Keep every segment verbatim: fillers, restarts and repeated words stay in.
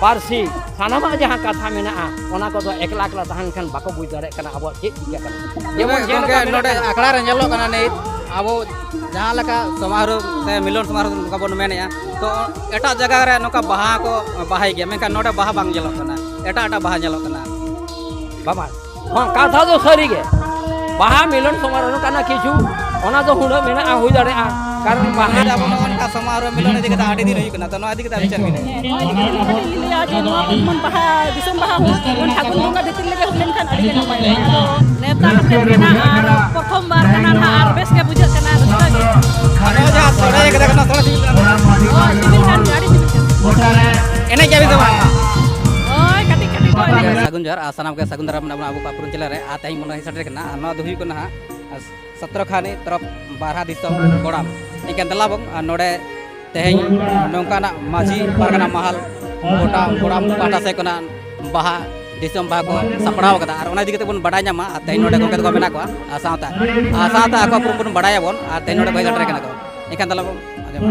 ᱯᱟᱹᱨᱥᱤ, ᱥᱟᱱᱟᱢᱟᱜ ᱡᱟᱦᱟᱸ ᱠᱟᱛᱷᱟ ᱢᱮᱱᱟᱜᱼᱟ, ᱚᱱᱟ ᱠᱚᱫᱚ ᱮᱠᱞᱟ ᱮᱠᱞᱟ ᱛᱟᱦᱮᱸ ᱞᱮᱱᱠᱷᱟᱱ ᱵᱟᱠᱚ ᱵᱩᱡᱽ ᱫᱟᱲᱮᱭᱟᱜ ᱠᱟᱱᱟ ᱟᱵᱚᱣᱟᱜ ᱪᱮᱫ ᱪᱤᱠᱟᱹᱜ ᱠᱟᱱᱟ᱾ ᱡᱮᱢᱚᱱ ᱛᱚᱵᱮ ᱡᱮᱞᱮᱠᱟ ᱜᱚᱢᱠᱮ, ᱢᱮᱱᱟᱜ ᱱᱚᱰᱮ ᱠᱟᱫᱟ, ᱟᱠᱷᱲᱟ ᱨᱮ ᱧᱮᱞᱚᱜ ᱠᱟᱱᱟ ᱱᱤᱛ ᱟᱵᱚ ᱡᱟᱦᱟᱸ ᱞᱮᱠᱟ ᱥᱚᱢᱟᱨᱳᱦ ᱥᱮ ᱢᱤᱞᱚᱱ ᱥᱚᱢᱟᱨᱳᱦ ᱱᱚᱝᱠᱟ ᱵᱚᱱ ᱢᱮᱱᱮᱫᱼᱟ, ᱛᱚ ᱮᱴᱟᱜ ᱡᱟᱭᱜᱟ ᱨᱮ ᱱᱚᱝᱠᱟ ᱵᱟᱦᱟ ᱠᱚ ᱵᱟᱦᱟᱭ ᱜᱮᱭᱟ, ᱢᱮᱱᱠᱷᱟᱱ ᱱᱚᱰᱮ ᱵᱟᱦᱟ ᱵᱟᱝ ᱧᱮᱞᱚᱜ ᱠᱟᱱᱟ, ᱮᱴᱟᱜ ᱮᱴᱟᱜ ᱵᱟᱦᱟ ᱧᱮᱞᱚᱜ ᱠᱟᱱᱟ᱾ ᱵᱟᱵᱟ, ᱦᱚᱸ, ᱠᱟᱛᱷᱟ ᱫᱚ ᱥᱟᱹᱨᱤ ᱜᱮ᱾ ᱵᱟᱦᱟ ᱢᱤᱞᱚᱱ ᱥᱚᱢᱟᱨᱳᱦ ᱠᱟᱱᱟ ᱠᱤᱪᱷᱩ, ᱚᱱᱟ ᱫᱚ ᱦᱩᱱᱟᱹᱜ ᱢᱮᱱᱟᱜᱼᱟ, ᱦᱩᱭ ᱫᱟᱲᱮᱭᱟᱜᱼᱟ, ᱠᱟᱨᱚᱱ ᱵᱟᱦᱟ ᱟᱵᱚ ᱱᱚᱜᱼᱚ ᱱᱚᱝᱠᱟ ᱥᱚᱢᱟᱨᱳᱦ ᱢᱤᱞᱚᱱ ᱤᱫᱤ ᱠᱟᱛᱮ ᱟᱹᱰᱤ ᱫᱤᱱ ᱦᱩᱭᱩᱜ ᱠᱟᱱᱟ, ᱛᱚ ᱱᱚᱣᱟ ᱤᱫᱤ ᱠᱟᱛᱮ ᱟᱹᱵᱤᱱ ᱪᱮᱫ ᱵᱤᱱ ᱞᱟᱹᱭᱟ? ᱦᱮᱸ, ᱱᱚᱣᱟ ᱤᱫᱤ ᱠᱟᱛᱮ ᱡᱩᱫᱤ ᱠᱟᱹᱴᱤᱡ ᱞᱤᱧ ᱞᱟᱹᱭᱟ ᱡᱮ ᱱᱚᱣᱟ ᱡᱮᱢᱚᱱ ᱵᱟᱦᱟ, ᱫᱤᱥᱚᱢ ᱵᱟᱦᱟ ᱦᱚᱸ ᱡᱮᱢᱚᱱ ᱯᱷᱟᱹᱜᱩᱱ ᱵᱚᱸᱜᱟ ᱵᱷᱤᱛᱤᱨ ᱨᱮᱜᱮ ᱦᱩᱭ ᱞᱮᱱᱠᱷᱟᱱ ᱟᱹᱰᱤ ᱜᱮ ᱱᱟᱯᱟᱭᱚᱜᱼᱟ᱾ ᱟᱫᱚ ᱱᱮᱣᱛᱟ ᱠᱟᱛᱮ ᱢᱮᱱᱟᱜᱼᱟ, ᱟᱨ ᱯᱨᱚᱛᱷᱚᱢ ᱵᱟᱨ ᱠᱟᱱᱟ ᱱᱟᱦᱟᱜ, ᱟᱨ ᱵᱮᱥ ᱜᱮ ᱵᱩᱡᱷᱟᱹᱜ ᱠᱟᱱᱟ, ᱨᱟᱹᱥᱠᱟᱹ ᱜᱮ᱾ ᱟᱫᱚ ᱡᱟᱦᱟᱸ ᱥᱚᱲᱮ ᱠᱟᱫᱟ ᱠᱚ, ᱚᱱᱟ ᱥᱚᱲᱮ ᱥᱤᱵᱤᱞ ᱠᱟᱱᱟ? ᱦᱳᱭ, ᱥᱤᱵᱤᱞ ᱠᱟᱱ ᱜᱮᱭᱟ, ᱟᱹᱰᱤ ᱥᱤᱵᱤᱞ ᱠᱟᱱᱟ᱾ ᱮᱱᱮᱡ ᱜᱮᱭᱟ ᱵᱤᱱ ᱥᱮ ᱵᱟᱝ? ᱦᱳᱭ, ᱠᱟᱹᱴᱤᱡ ᱠᱟᱹᱴᱤᱡ ᱠᱚ ᱮᱱᱮᱡ ᱠᱟᱱᱟ᱾ ᱥᱟᱹᱜᱩᱱ ᱡᱚᱦᱟᱨ, ᱟᱨ ᱥᱟᱱᱟᱢ ᱜᱮ ᱥᱟᱹᱜᱩᱱ ᱫᱟᱨᱟᱢ ᱢᱮᱱᱟᱜ ᱵᱚᱱᱟ ᱟᱵᱚ ᱯᱟᱯᱩᱨᱩᱱ ᱪᱮᱱᱮᱞ ᱨᱮ᱾ ᱟᱨ ᱛᱮᱦᱮᱧ ᱵᱚᱱ ᱦᱮᱡ ᱥᱮᱴᱮᱨ ᱠᱟᱱᱟ, ᱟᱨ ᱱᱚᱣᱟ ᱫᱚ ᱦᱩᱭᱩᱜ ᱠᱟᱱᱟ ᱦᱟᱸᱜ ᱥᱚᱛᱨᱚ ᱠᱷᱟᱱᱤ ᱛᱚᱨᱚᱯ ᱵᱟᱨᱦᱟ ᱫᱤᱥᱚᱢ ᱜᱚᱲᱟᱢ᱾ ᱮᱱᱠᱷᱟᱱ ᱫᱮᱞᱟ ᱵᱚᱱ, ᱟᱨ ᱱᱚᱰᱮ ᱛᱮᱦᱮᱧ ᱱᱚᱝᱠᱟᱱᱟᱜ ᱢᱟᱹᱡᱷᱤ ᱯᱟᱨᱜᱟᱱᱟ ᱢᱟᱦᱟᱞ ᱜᱚᱴᱟ ᱜᱚᱲᱟᱢ ᱯᱟᱦᱴᱟ ᱥᱮᱫ ᱠᱷᱚᱱᱟᱜ ᱵᱟᱦᱟ, ᱫᱤᱥᱚᱢ ᱵᱟᱦᱟ ᱠᱚ ᱥᱟᱯᱲᱟᱣ ᱠᱟᱫᱟ, ᱟᱨ ᱚᱱᱟ ᱤᱫᱤ ᱠᱟᱛᱮ ᱵᱚᱱ ᱵᱟᱰᱟᱭ ᱧᱟᱢᱟ᱾ ᱟᱨ ᱛᱮᱦᱮᱧ ᱱᱚᱰᱮ ᱜᱚᱢᱠᱮ ᱛᱟᱠᱚ ᱢᱮᱱᱟᱜ ᱠᱚᱣᱟ, ᱟᱨ ᱥᱟᱶᱛᱮ, ᱟᱨ ᱥᱟᱶᱛᱮ ᱟᱠᱚ ᱩᱯᱨᱩᱢ ᱵᱚᱱ ᱵᱟᱰᱟᱭᱟᱵᱚᱱ, ᱟᱨ ᱛᱮᱦᱮᱧ ᱱᱚᱰᱮ ᱠᱚ ᱦᱮᱡ ᱥᱮᱴᱮᱨ ᱠᱟᱱᱟ ᱠᱚ᱾ ᱮᱱᱠᱷᱟᱱ ᱫᱮᱞᱟ ᱵᱚᱱ ᱟᱸᱡᱚᱢᱟ᱾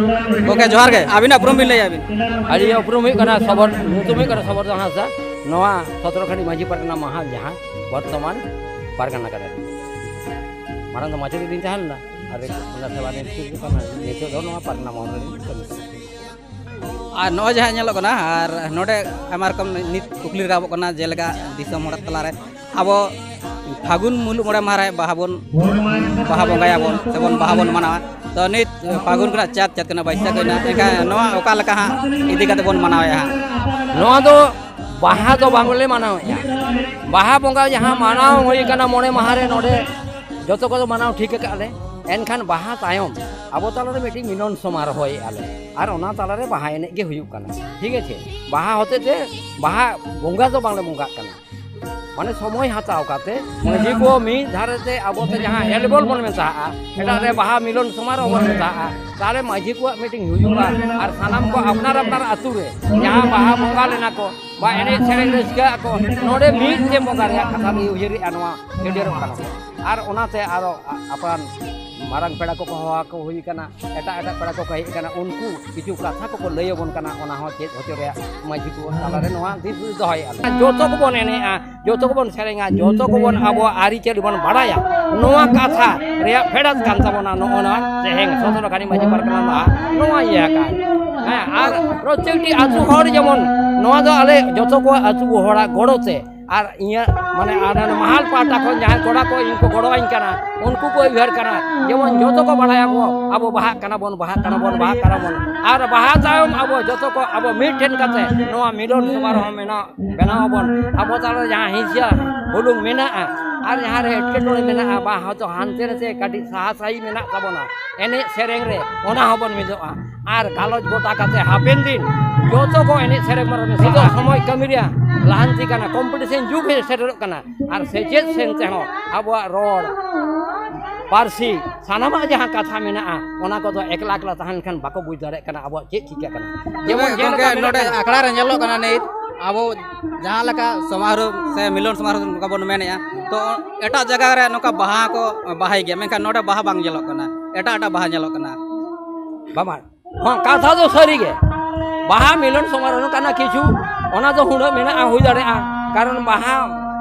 ᱜᱚᱢᱠᱮ ᱡᱚᱦᱟᱨ ᱜᱮ, ᱟᱹᱵᱤᱱᱟᱜ ᱩᱯᱨᱩᱢ ᱵᱤᱱ ᱞᱟᱹᱭᱟ ᱵᱤᱱ? ᱟᱹᱞᱤᱧᱟᱜ ᱩᱯᱨᱩᱢ ᱦᱩᱭᱩᱜ ᱠᱟᱱᱟ ᱥᱚᱵᱚᱨ, ᱧᱩᱛᱩᱢ ᱦᱩᱭᱩᱜ ᱠᱟᱱᱟ ᱥᱚᱵᱚᱨᱫᱷᱚᱱ ᱦᱟᱸᱥᱫᱟ, ᱱᱚᱣᱟ ᱥᱚᱛᱨᱚ ᱠᱷᱟᱱᱤ ᱢᱟᱹᱡᱷᱤ ᱯᱟᱨᱜᱟᱱᱟ ᱢᱟᱦᱟᱞ ᱡᱟᱦᱟᱸ ᱵᱚᱨᱛᱚᱢᱟᱱ ᱯᱟᱨᱜᱟᱱᱟ ᱠᱟᱱᱟ᱾ ᱢᱟᱲᱟᱝ ᱫᱚ ᱢᱟᱪᱮᱫ ᱞᱤᱧ ᱛᱟᱦᱮᱸ ᱞᱮᱱᱟ, ᱟᱨ ᱚᱱᱟ ᱥᱮᱵᱟ ᱨᱤᱧ ᱪᱮᱫ ᱠᱟᱱᱟ, ᱱᱤᱛᱚᱜ ᱫᱚ ᱱᱚᱣᱟ ᱯᱟᱨᱜᱟᱱᱟ ᱢᱟᱦᱟᱞ ᱨᱤᱧ ᱠᱟᱹᱢᱤ ᱠᱟᱱᱟ᱾ ᱟᱨ ᱱᱚᱜᱼᱚᱭ ᱡᱟᱦᱟᱸ ᱧᱮᱞᱚᱜ ᱠᱟᱱᱟ, ᱟᱨ ᱱᱚᱰᱮ ᱟᱭᱢᱟ ᱨᱚᱠᱚᱢ ᱱᱤᱛ ᱠᱩᱠᱞᱤ ᱨᱟᱠᱟᱵᱚᱜ ᱠᱟᱱᱟ, ᱡᱮᱞᱮᱠᱟ ᱫᱤᱥᱚᱢ ᱦᱚᱲ ᱛᱟᱞᱟᱨᱮ ᱟᱵᱚ ᱯᱷᱟᱹᱜᱩᱱ ᱢᱩᱞᱩᱜ ᱢᱚᱬᱮ ᱢᱟᱦᱟ ᱨᱮ ᱵᱟᱦᱟ ᱵᱚᱱ, ᱵᱟᱦᱟ ᱵᱚᱸᱜᱟᱭᱟᱵᱚᱱ ᱥᱮᱵᱚᱱ ᱵᱟᱦᱟ ᱵᱚᱱ ᱢᱟᱱᱟᱣᱟ᱾ ᱛᱚ ᱱᱤᱛ ᱯᱷᱟᱹᱜᱩᱱ ᱠᱷᱚᱱᱟᱜ ᱪᱟᱹᱛ, ᱪᱟᱹᱛ ᱠᱷᱚᱱᱟᱜ ᱵᱟᱹᱭᱥᱟᱹᱠᱷ ᱦᱩᱭᱱᱟ, ᱮᱱᱠᱷᱟᱱ ᱱᱚᱣᱟ ᱚᱠᱟ ᱞᱮᱠᱟ ᱦᱟᱸᱜ ᱤᱫᱤ ᱠᱟᱛᱮ ᱵᱚᱱ ᱢᱟᱱᱟᱣᱮᱫᱼᱟ ᱦᱟᱸᱜ? ᱱᱚᱣᱟ ᱫᱚ ᱵᱟᱦᱟ ᱫᱚ ᱵᱟᱝᱞᱮ ᱢᱟᱱᱟᱣᱮᱫᱼᱟ᱾ ᱵᱟᱦᱟ ᱵᱚᱸᱜᱟ ᱡᱟᱦᱟᱸ ᱢᱟᱱᱟᱣ ᱦᱩᱭ ᱠᱟᱱᱟ ᱢᱚᱬᱮ ᱢᱟᱦᱟ ᱨᱮ, ᱱᱚᱰᱮ ᱡᱚᱛᱚ ᱠᱚᱫᱚ ᱢᱟᱱᱟᱣ ᱴᱷᱤᱠ ᱟᱠᱟᱫ ᱞᱮ, ᱮᱱᱠᱷᱟᱱ ᱵᱟᱦᱟ ᱛᱟᱭᱚᱢ ᱟᱵᱚ ᱛᱟᱞᱟᱨᱮ ᱢᱤᱫᱴᱤᱡ ᱢᱤᱞᱚᱱ ᱥᱚᱢᱟᱨᱳᱦᱚᱭᱮᱫᱼᱟ ᱞᱮ, ᱟᱨ ᱚᱱᱟ ᱛᱟᱞᱟᱨᱮ ᱵᱟᱦᱟ ᱮᱱᱮᱡ ᱜᱮ ᱦᱩᱭᱩᱜ ᱠᱟᱱᱟ, ᱴᱷᱤᱠ ᱟᱪᱷᱮ? ᱵᱟᱦᱟ ᱦᱚᱛᱮ ᱛᱮ ᱵᱟᱦᱟ ᱵᱚᱸᱜᱟ ᱫᱚ ᱵᱟᱝᱞᱮ ᱵᱚᱸᱜᱟᱜ ᱠᱟᱱᱟ, ᱢᱟᱱᱮ ᱥᱚᱢᱚᱭ ᱦᱟᱛᱟᱣ ᱠᱟᱛᱮ ᱢᱟᱹᱡᱷᱤ ᱠᱚ ᱢᱤᱫ ᱫᱷᱟᱨᱮ ᱛᱮ ᱟᱵᱚ ᱛᱮ ᱡᱟᱦᱟᱸ ᱮᱞᱵᱚᱞ ᱵᱚᱱ ᱢᱮᱛᱟᱜᱼᱟ, ᱮᱴᱟᱜ ᱨᱮ ᱵᱟᱦᱟ ᱢᱤᱞᱚᱱ ᱥᱚᱢᱟᱨᱳᱦᱚ ᱵᱚᱱ ᱢᱮᱛᱟᱜᱼᱟ, ᱛᱟᱦᱚᱞᱮ ᱢᱟᱹᱡᱷᱤ ᱠᱚᱣᱟᱜ ᱢᱤᱴᱤᱝ ᱦᱩᱭᱩᱜᱼᱟ, ᱟᱨ ᱥᱟᱱᱟᱢ ᱠᱚ ᱟᱯᱱᱟᱨ ᱟᱯᱱᱟᱨ ᱟᱹᱛᱩ ᱨᱮ ᱡᱟᱦᱟᱸ ᱵᱟᱦᱟ ᱵᱚᱸᱜᱟ ᱞᱮᱱᱟ ᱠᱚ ᱵᱟ ᱮᱱᱮᱡ ᱥᱮᱨᱮᱧ ᱨᱟᱹᱥᱠᱟᱹ ᱟᱠᱚ, ᱱᱚᱰᱮ ᱢᱤᱫ ᱛᱮ ᱵᱚᱸᱜᱟ ᱨᱮᱭᱟᱜ ᱠᱟᱛᱷᱟ ᱞᱤᱧ ᱩᱭᱦᱟᱹᱨᱮᱜᱼᱟ ᱱᱚᱣᱟ ᱪᱷᱟᱹᱴᱭᱟᱹᱨᱚᱜ ᱠᱟᱱᱟ ᱠᱚ᱾ ᱟᱨ ᱚᱱᱟᱛᱮ ᱟᱨᱚ ᱟᱯᱟᱱ ᱢᱟᱨᱟᱝ ᱯᱮᱲᱟ ᱠᱚᱠᱚ ᱦᱚᱦᱚ ᱟᱠᱚ ᱦᱩᱭ ᱠᱟᱱᱟ, ᱮᱴᱟᱜ ᱮᱴᱟᱜ ᱯᱮᱲᱟ ᱠᱚᱠᱚ ᱦᱮᱡ ᱟᱠᱟᱱᱟ, ᱩᱱᱠᱩ ᱠᱤᱪᱷᱩ ᱠᱟᱛᱷᱟ ᱠᱚᱠᱚ ᱞᱟᱹᱭ ᱟᱵᱚᱱ ᱠᱟᱱᱟ, ᱚᱱᱟ ᱦᱚᱸ ᱪᱮᱫ ᱦᱚᱪᱚ ᱨᱮᱭᱟᱜ ᱢᱟᱹᱡᱷᱤ ᱠᱚ ᱛᱟᱞᱟᱨᱮ ᱱᱚᱣᱟ ᱫᱤᱥ ᱦᱩᱫᱤᱥ ᱫᱚᱦᱚᱭᱮᱫᱼᱟ ᱞᱮ᱾ ᱡᱚᱛᱚ ᱠᱚᱵᱚᱱ ᱮᱱᱮᱡᱼᱟ, ᱡᱚᱛᱚ ᱠᱚᱵᱚᱱ ᱥᱮᱨᱮᱧᱟ, ᱡᱚᱛᱚ ᱠᱚᱵᱚᱱ ᱟᱵᱚᱣᱟᱜ ᱟᱹᱨᱤᱪᱟᱹᱞᱤ ᱵᱚᱱ ᱵᱟᱲᱟᱭᱟ᱾ ᱱᱚᱣᱟ ᱠᱟᱛᱷᱟ ᱨᱮᱭᱟᱜ ᱯᱷᱮᱰᱟᱛ ᱠᱟᱱ ᱛᱟᱵᱚᱱᱟ ᱱᱚᱜᱼᱚ ᱱᱚᱣᱟ ᱛᱮᱦᱮᱧ ᱥᱚᱥᱚᱨ ᱠᱟᱹᱱᱤ ᱢᱟᱹᱡᱷᱤ ᱯᱟᱨᱜᱟᱱᱟ ᱵᱟᱦᱟ ᱱᱚᱣᱟ ᱤᱭᱟᱹ ᱟᱠᱟᱫ᱾ ᱦᱮᱸ, ᱟᱨ ᱯᱨᱚᱛᱮᱠᱴᱤ ᱟᱹᱛᱩ ᱦᱚᱲ ᱡᱮᱢᱚᱱ ᱱᱚᱣᱟ ᱫᱚ ᱟᱞᱮ ᱡᱚᱛᱚ ᱠᱚ ᱟᱹᱛᱩ ᱦᱚᱲᱟᱜ ᱜᱚᱲᱚ ᱛᱮ ᱟᱨ ᱤᱧᱟᱹᱜ ᱢᱟᱱᱮ ᱟᱨ ᱚᱱᱟ ᱢᱟᱦᱟᱞ ᱯᱟᱦᱴᱟ ᱠᱷᱚᱱ ᱡᱟᱦᱟᱸᱭ ᱠᱚᱲᱟ ᱠᱚ ᱤᱧ ᱠᱚ ᱜᱚᱲᱚᱣᱟᱹᱧ ᱠᱟᱱᱟ, ᱩᱱᱠᱩ ᱠᱚ ᱩᱭᱦᱟᱹᱨ ᱠᱟᱱᱟ ᱡᱮᱢᱚᱱ ᱡᱚᱛᱚ ᱠᱚ ᱵᱟᱲᱟᱭᱟᱠᱚ ᱟᱵᱚ ᱵᱟᱦᱟᱜ ᱠᱟᱱᱟ ᱵᱚᱱ, ᱵᱟᱦᱟᱜ ᱠᱟᱱᱟ ᱵᱚᱱ, ᱵᱟᱦᱟᱜ ᱠᱟᱱᱟ ᱵᱚᱱ᱾ ᱟᱨ ᱵᱟᱦᱟ ᱛᱟᱭᱚᱢ ᱟᱵᱚ ᱡᱚᱛᱚ ᱠᱚ ᱟᱵᱚ ᱢᱤᱫ ᱴᱷᱮᱱ ᱠᱟᱛᱮ ᱱᱚᱣᱟ ᱢᱤᱞᱚᱱ ᱥᱚᱢᱟᱨᱳᱦᱚ ᱢᱮᱱᱟᱜ ᱵᱮᱱᱟᱣ ᱟᱵᱚᱱ᱾ ᱟᱵᱚ ᱛᱟᱞᱟᱨᱮ ᱡᱟᱦᱟᱸ ᱦᱤᱸᱥᱟᱹ ᱦᱩᱞᱩᱝ ᱢᱮᱱᱟᱜᱼᱟ ᱟᱨ ᱡᱟᱦᱟᱸ ᱨᱮ ᱮᱴᱠᱮᱴᱚᱬᱮ ᱢᱮᱱᱟᱜᱼᱟ, ᱵᱟ ᱦᱚᱭᱛᱳ ᱦᱟᱱᱛᱮ ᱱᱟᱛᱮ ᱠᱟᱹᱴᱤᱡ ᱥᱟᱦᱟ ᱥᱟᱦᱤ ᱢᱮᱱᱟᱜ ᱛᱟᱵᱚᱱᱟ ᱮᱱᱮᱡ ᱥᱮᱨᱮᱧ ᱨᱮ, ᱚᱱᱟ ᱦᱚᱸᱵᱚᱱ ᱢᱤᱫᱚᱜᱼᱟ᱾ ᱟᱨ ᱜᱟᱞᱚᱪ ᱜᱚᱴᱟ ᱠᱟᱛᱮ ᱦᱟᱯᱮᱱ ᱫᱤᱱ ᱡᱚᱛᱚ ᱠᱚ ᱮᱱᱮᱡ ᱥᱮᱨᱮᱧ ᱵᱚᱱ ᱢᱮᱥᱟᱜᱼᱟ᱾ ᱱᱤᱛᱚᱜ ᱥᱚᱢᱚᱭ ᱠᱟᱹᱢᱤ ᱨᱮᱭᱟᱜ ᱞᱟᱦᱟᱱᱛᱤ ᱠᱟᱱᱟ, ᱠᱚᱢᱯᱤᱴᱤᱥᱮᱱ ᱡᱩᱜᱽ ᱦᱮᱡ ᱥᱮᱴᱮᱨᱚᱜ ᱠᱟᱱᱟ᱾ ᱟᱨ ᱥᱮᱪᱮᱫ ᱥᱮᱱ ᱛᱮᱦᱚᱸ ᱟᱵᱚᱣᱟᱜ ᱨᱚᱲ, ᱯᱟᱹᱨᱥᱤ, ᱥᱟᱱᱟᱢᱟᱜ ᱡᱟᱦᱟᱸ ᱠᱟᱛᱷᱟ ᱢᱮᱱᱟᱜᱼᱟ, ᱚᱱᱟ ᱠᱚᱫᱚ ᱮᱠᱞᱟ ᱮᱠᱞᱟ ᱛᱟᱦᱮᱸ ᱞᱮᱱᱠᱷᱟᱱ ᱵᱟᱠᱚ ᱵᱩᱡᱽ ᱫᱟᱲᱮᱭᱟᱜ ᱠᱟᱱᱟ ᱟᱵᱚᱣᱟᱜ ᱪᱮᱫ ᱪᱤᱠᱟᱹ ᱠᱟᱱᱟ᱾ ᱛᱚᱵᱮ ᱡᱮᱢᱚᱱ ᱜᱚᱢᱠᱮ, ᱡᱮᱞᱮᱠᱟ ᱢᱮᱱᱟᱜ ᱱᱚᱰᱮ ᱠᱟᱱᱟ, ᱟᱠᱷᱲᱟ ᱨᱮ ᱧᱮᱞᱚᱜ ᱠᱟᱱᱟ ᱱᱤᱛ ᱟᱵᱚ ᱡᱟᱦᱟᱸ ᱞᱮᱠᱟ ᱥᱚᱢᱟᱨᱳᱦ ᱥᱮ ᱢᱤᱞᱚᱱ ᱥᱚᱢᱟᱨᱳᱦ ᱱᱚᱝᱠᱟ ᱵᱚᱱ ᱢᱮᱱᱮᱫᱼᱟ, ᱛᱚ ᱮᱴᱟᱜ ᱡᱟᱭᱜᱟ ᱨᱮ ᱱᱚᱝᱠᱟ ᱵᱟᱦᱟ ᱠᱚ ᱵᱟᱦᱟᱭ ᱜᱮᱭᱟ, ᱢᱮᱱᱠᱷᱟᱱ ᱱᱚᱰᱮ ᱵᱟᱦᱟ ᱵᱟᱝ ᱧᱮᱞᱚᱜ ᱠᱟᱱᱟ, ᱮᱴᱟᱜ ᱮᱴᱟᱜ ᱵᱟᱦᱟ ᱧᱮᱞᱚᱜ ᱠᱟᱱᱟ᱾ ᱵᱟᱵᱟ, ᱦᱚᱸ, ᱠᱟᱛᱷᱟ ᱫᱚ ᱥᱟᱹᱨᱤ ᱜᱮ᱾ ᱵᱟᱦᱟ ᱢᱤᱞᱚᱱ ᱥᱚᱢᱟᱨᱳᱦ ᱠᱟᱱᱟ ᱠᱤᱪᱷᱩ, ᱚᱱᱟ ᱫᱚ ᱦᱩᱱᱟᱹᱜ ᱢᱮᱱᱟᱜᱼᱟ, ᱦᱩᱭ ᱫᱟᱲᱮᱭᱟᱜᱼᱟ, ᱠᱟᱨᱚᱱ ᱵᱟᱦᱟ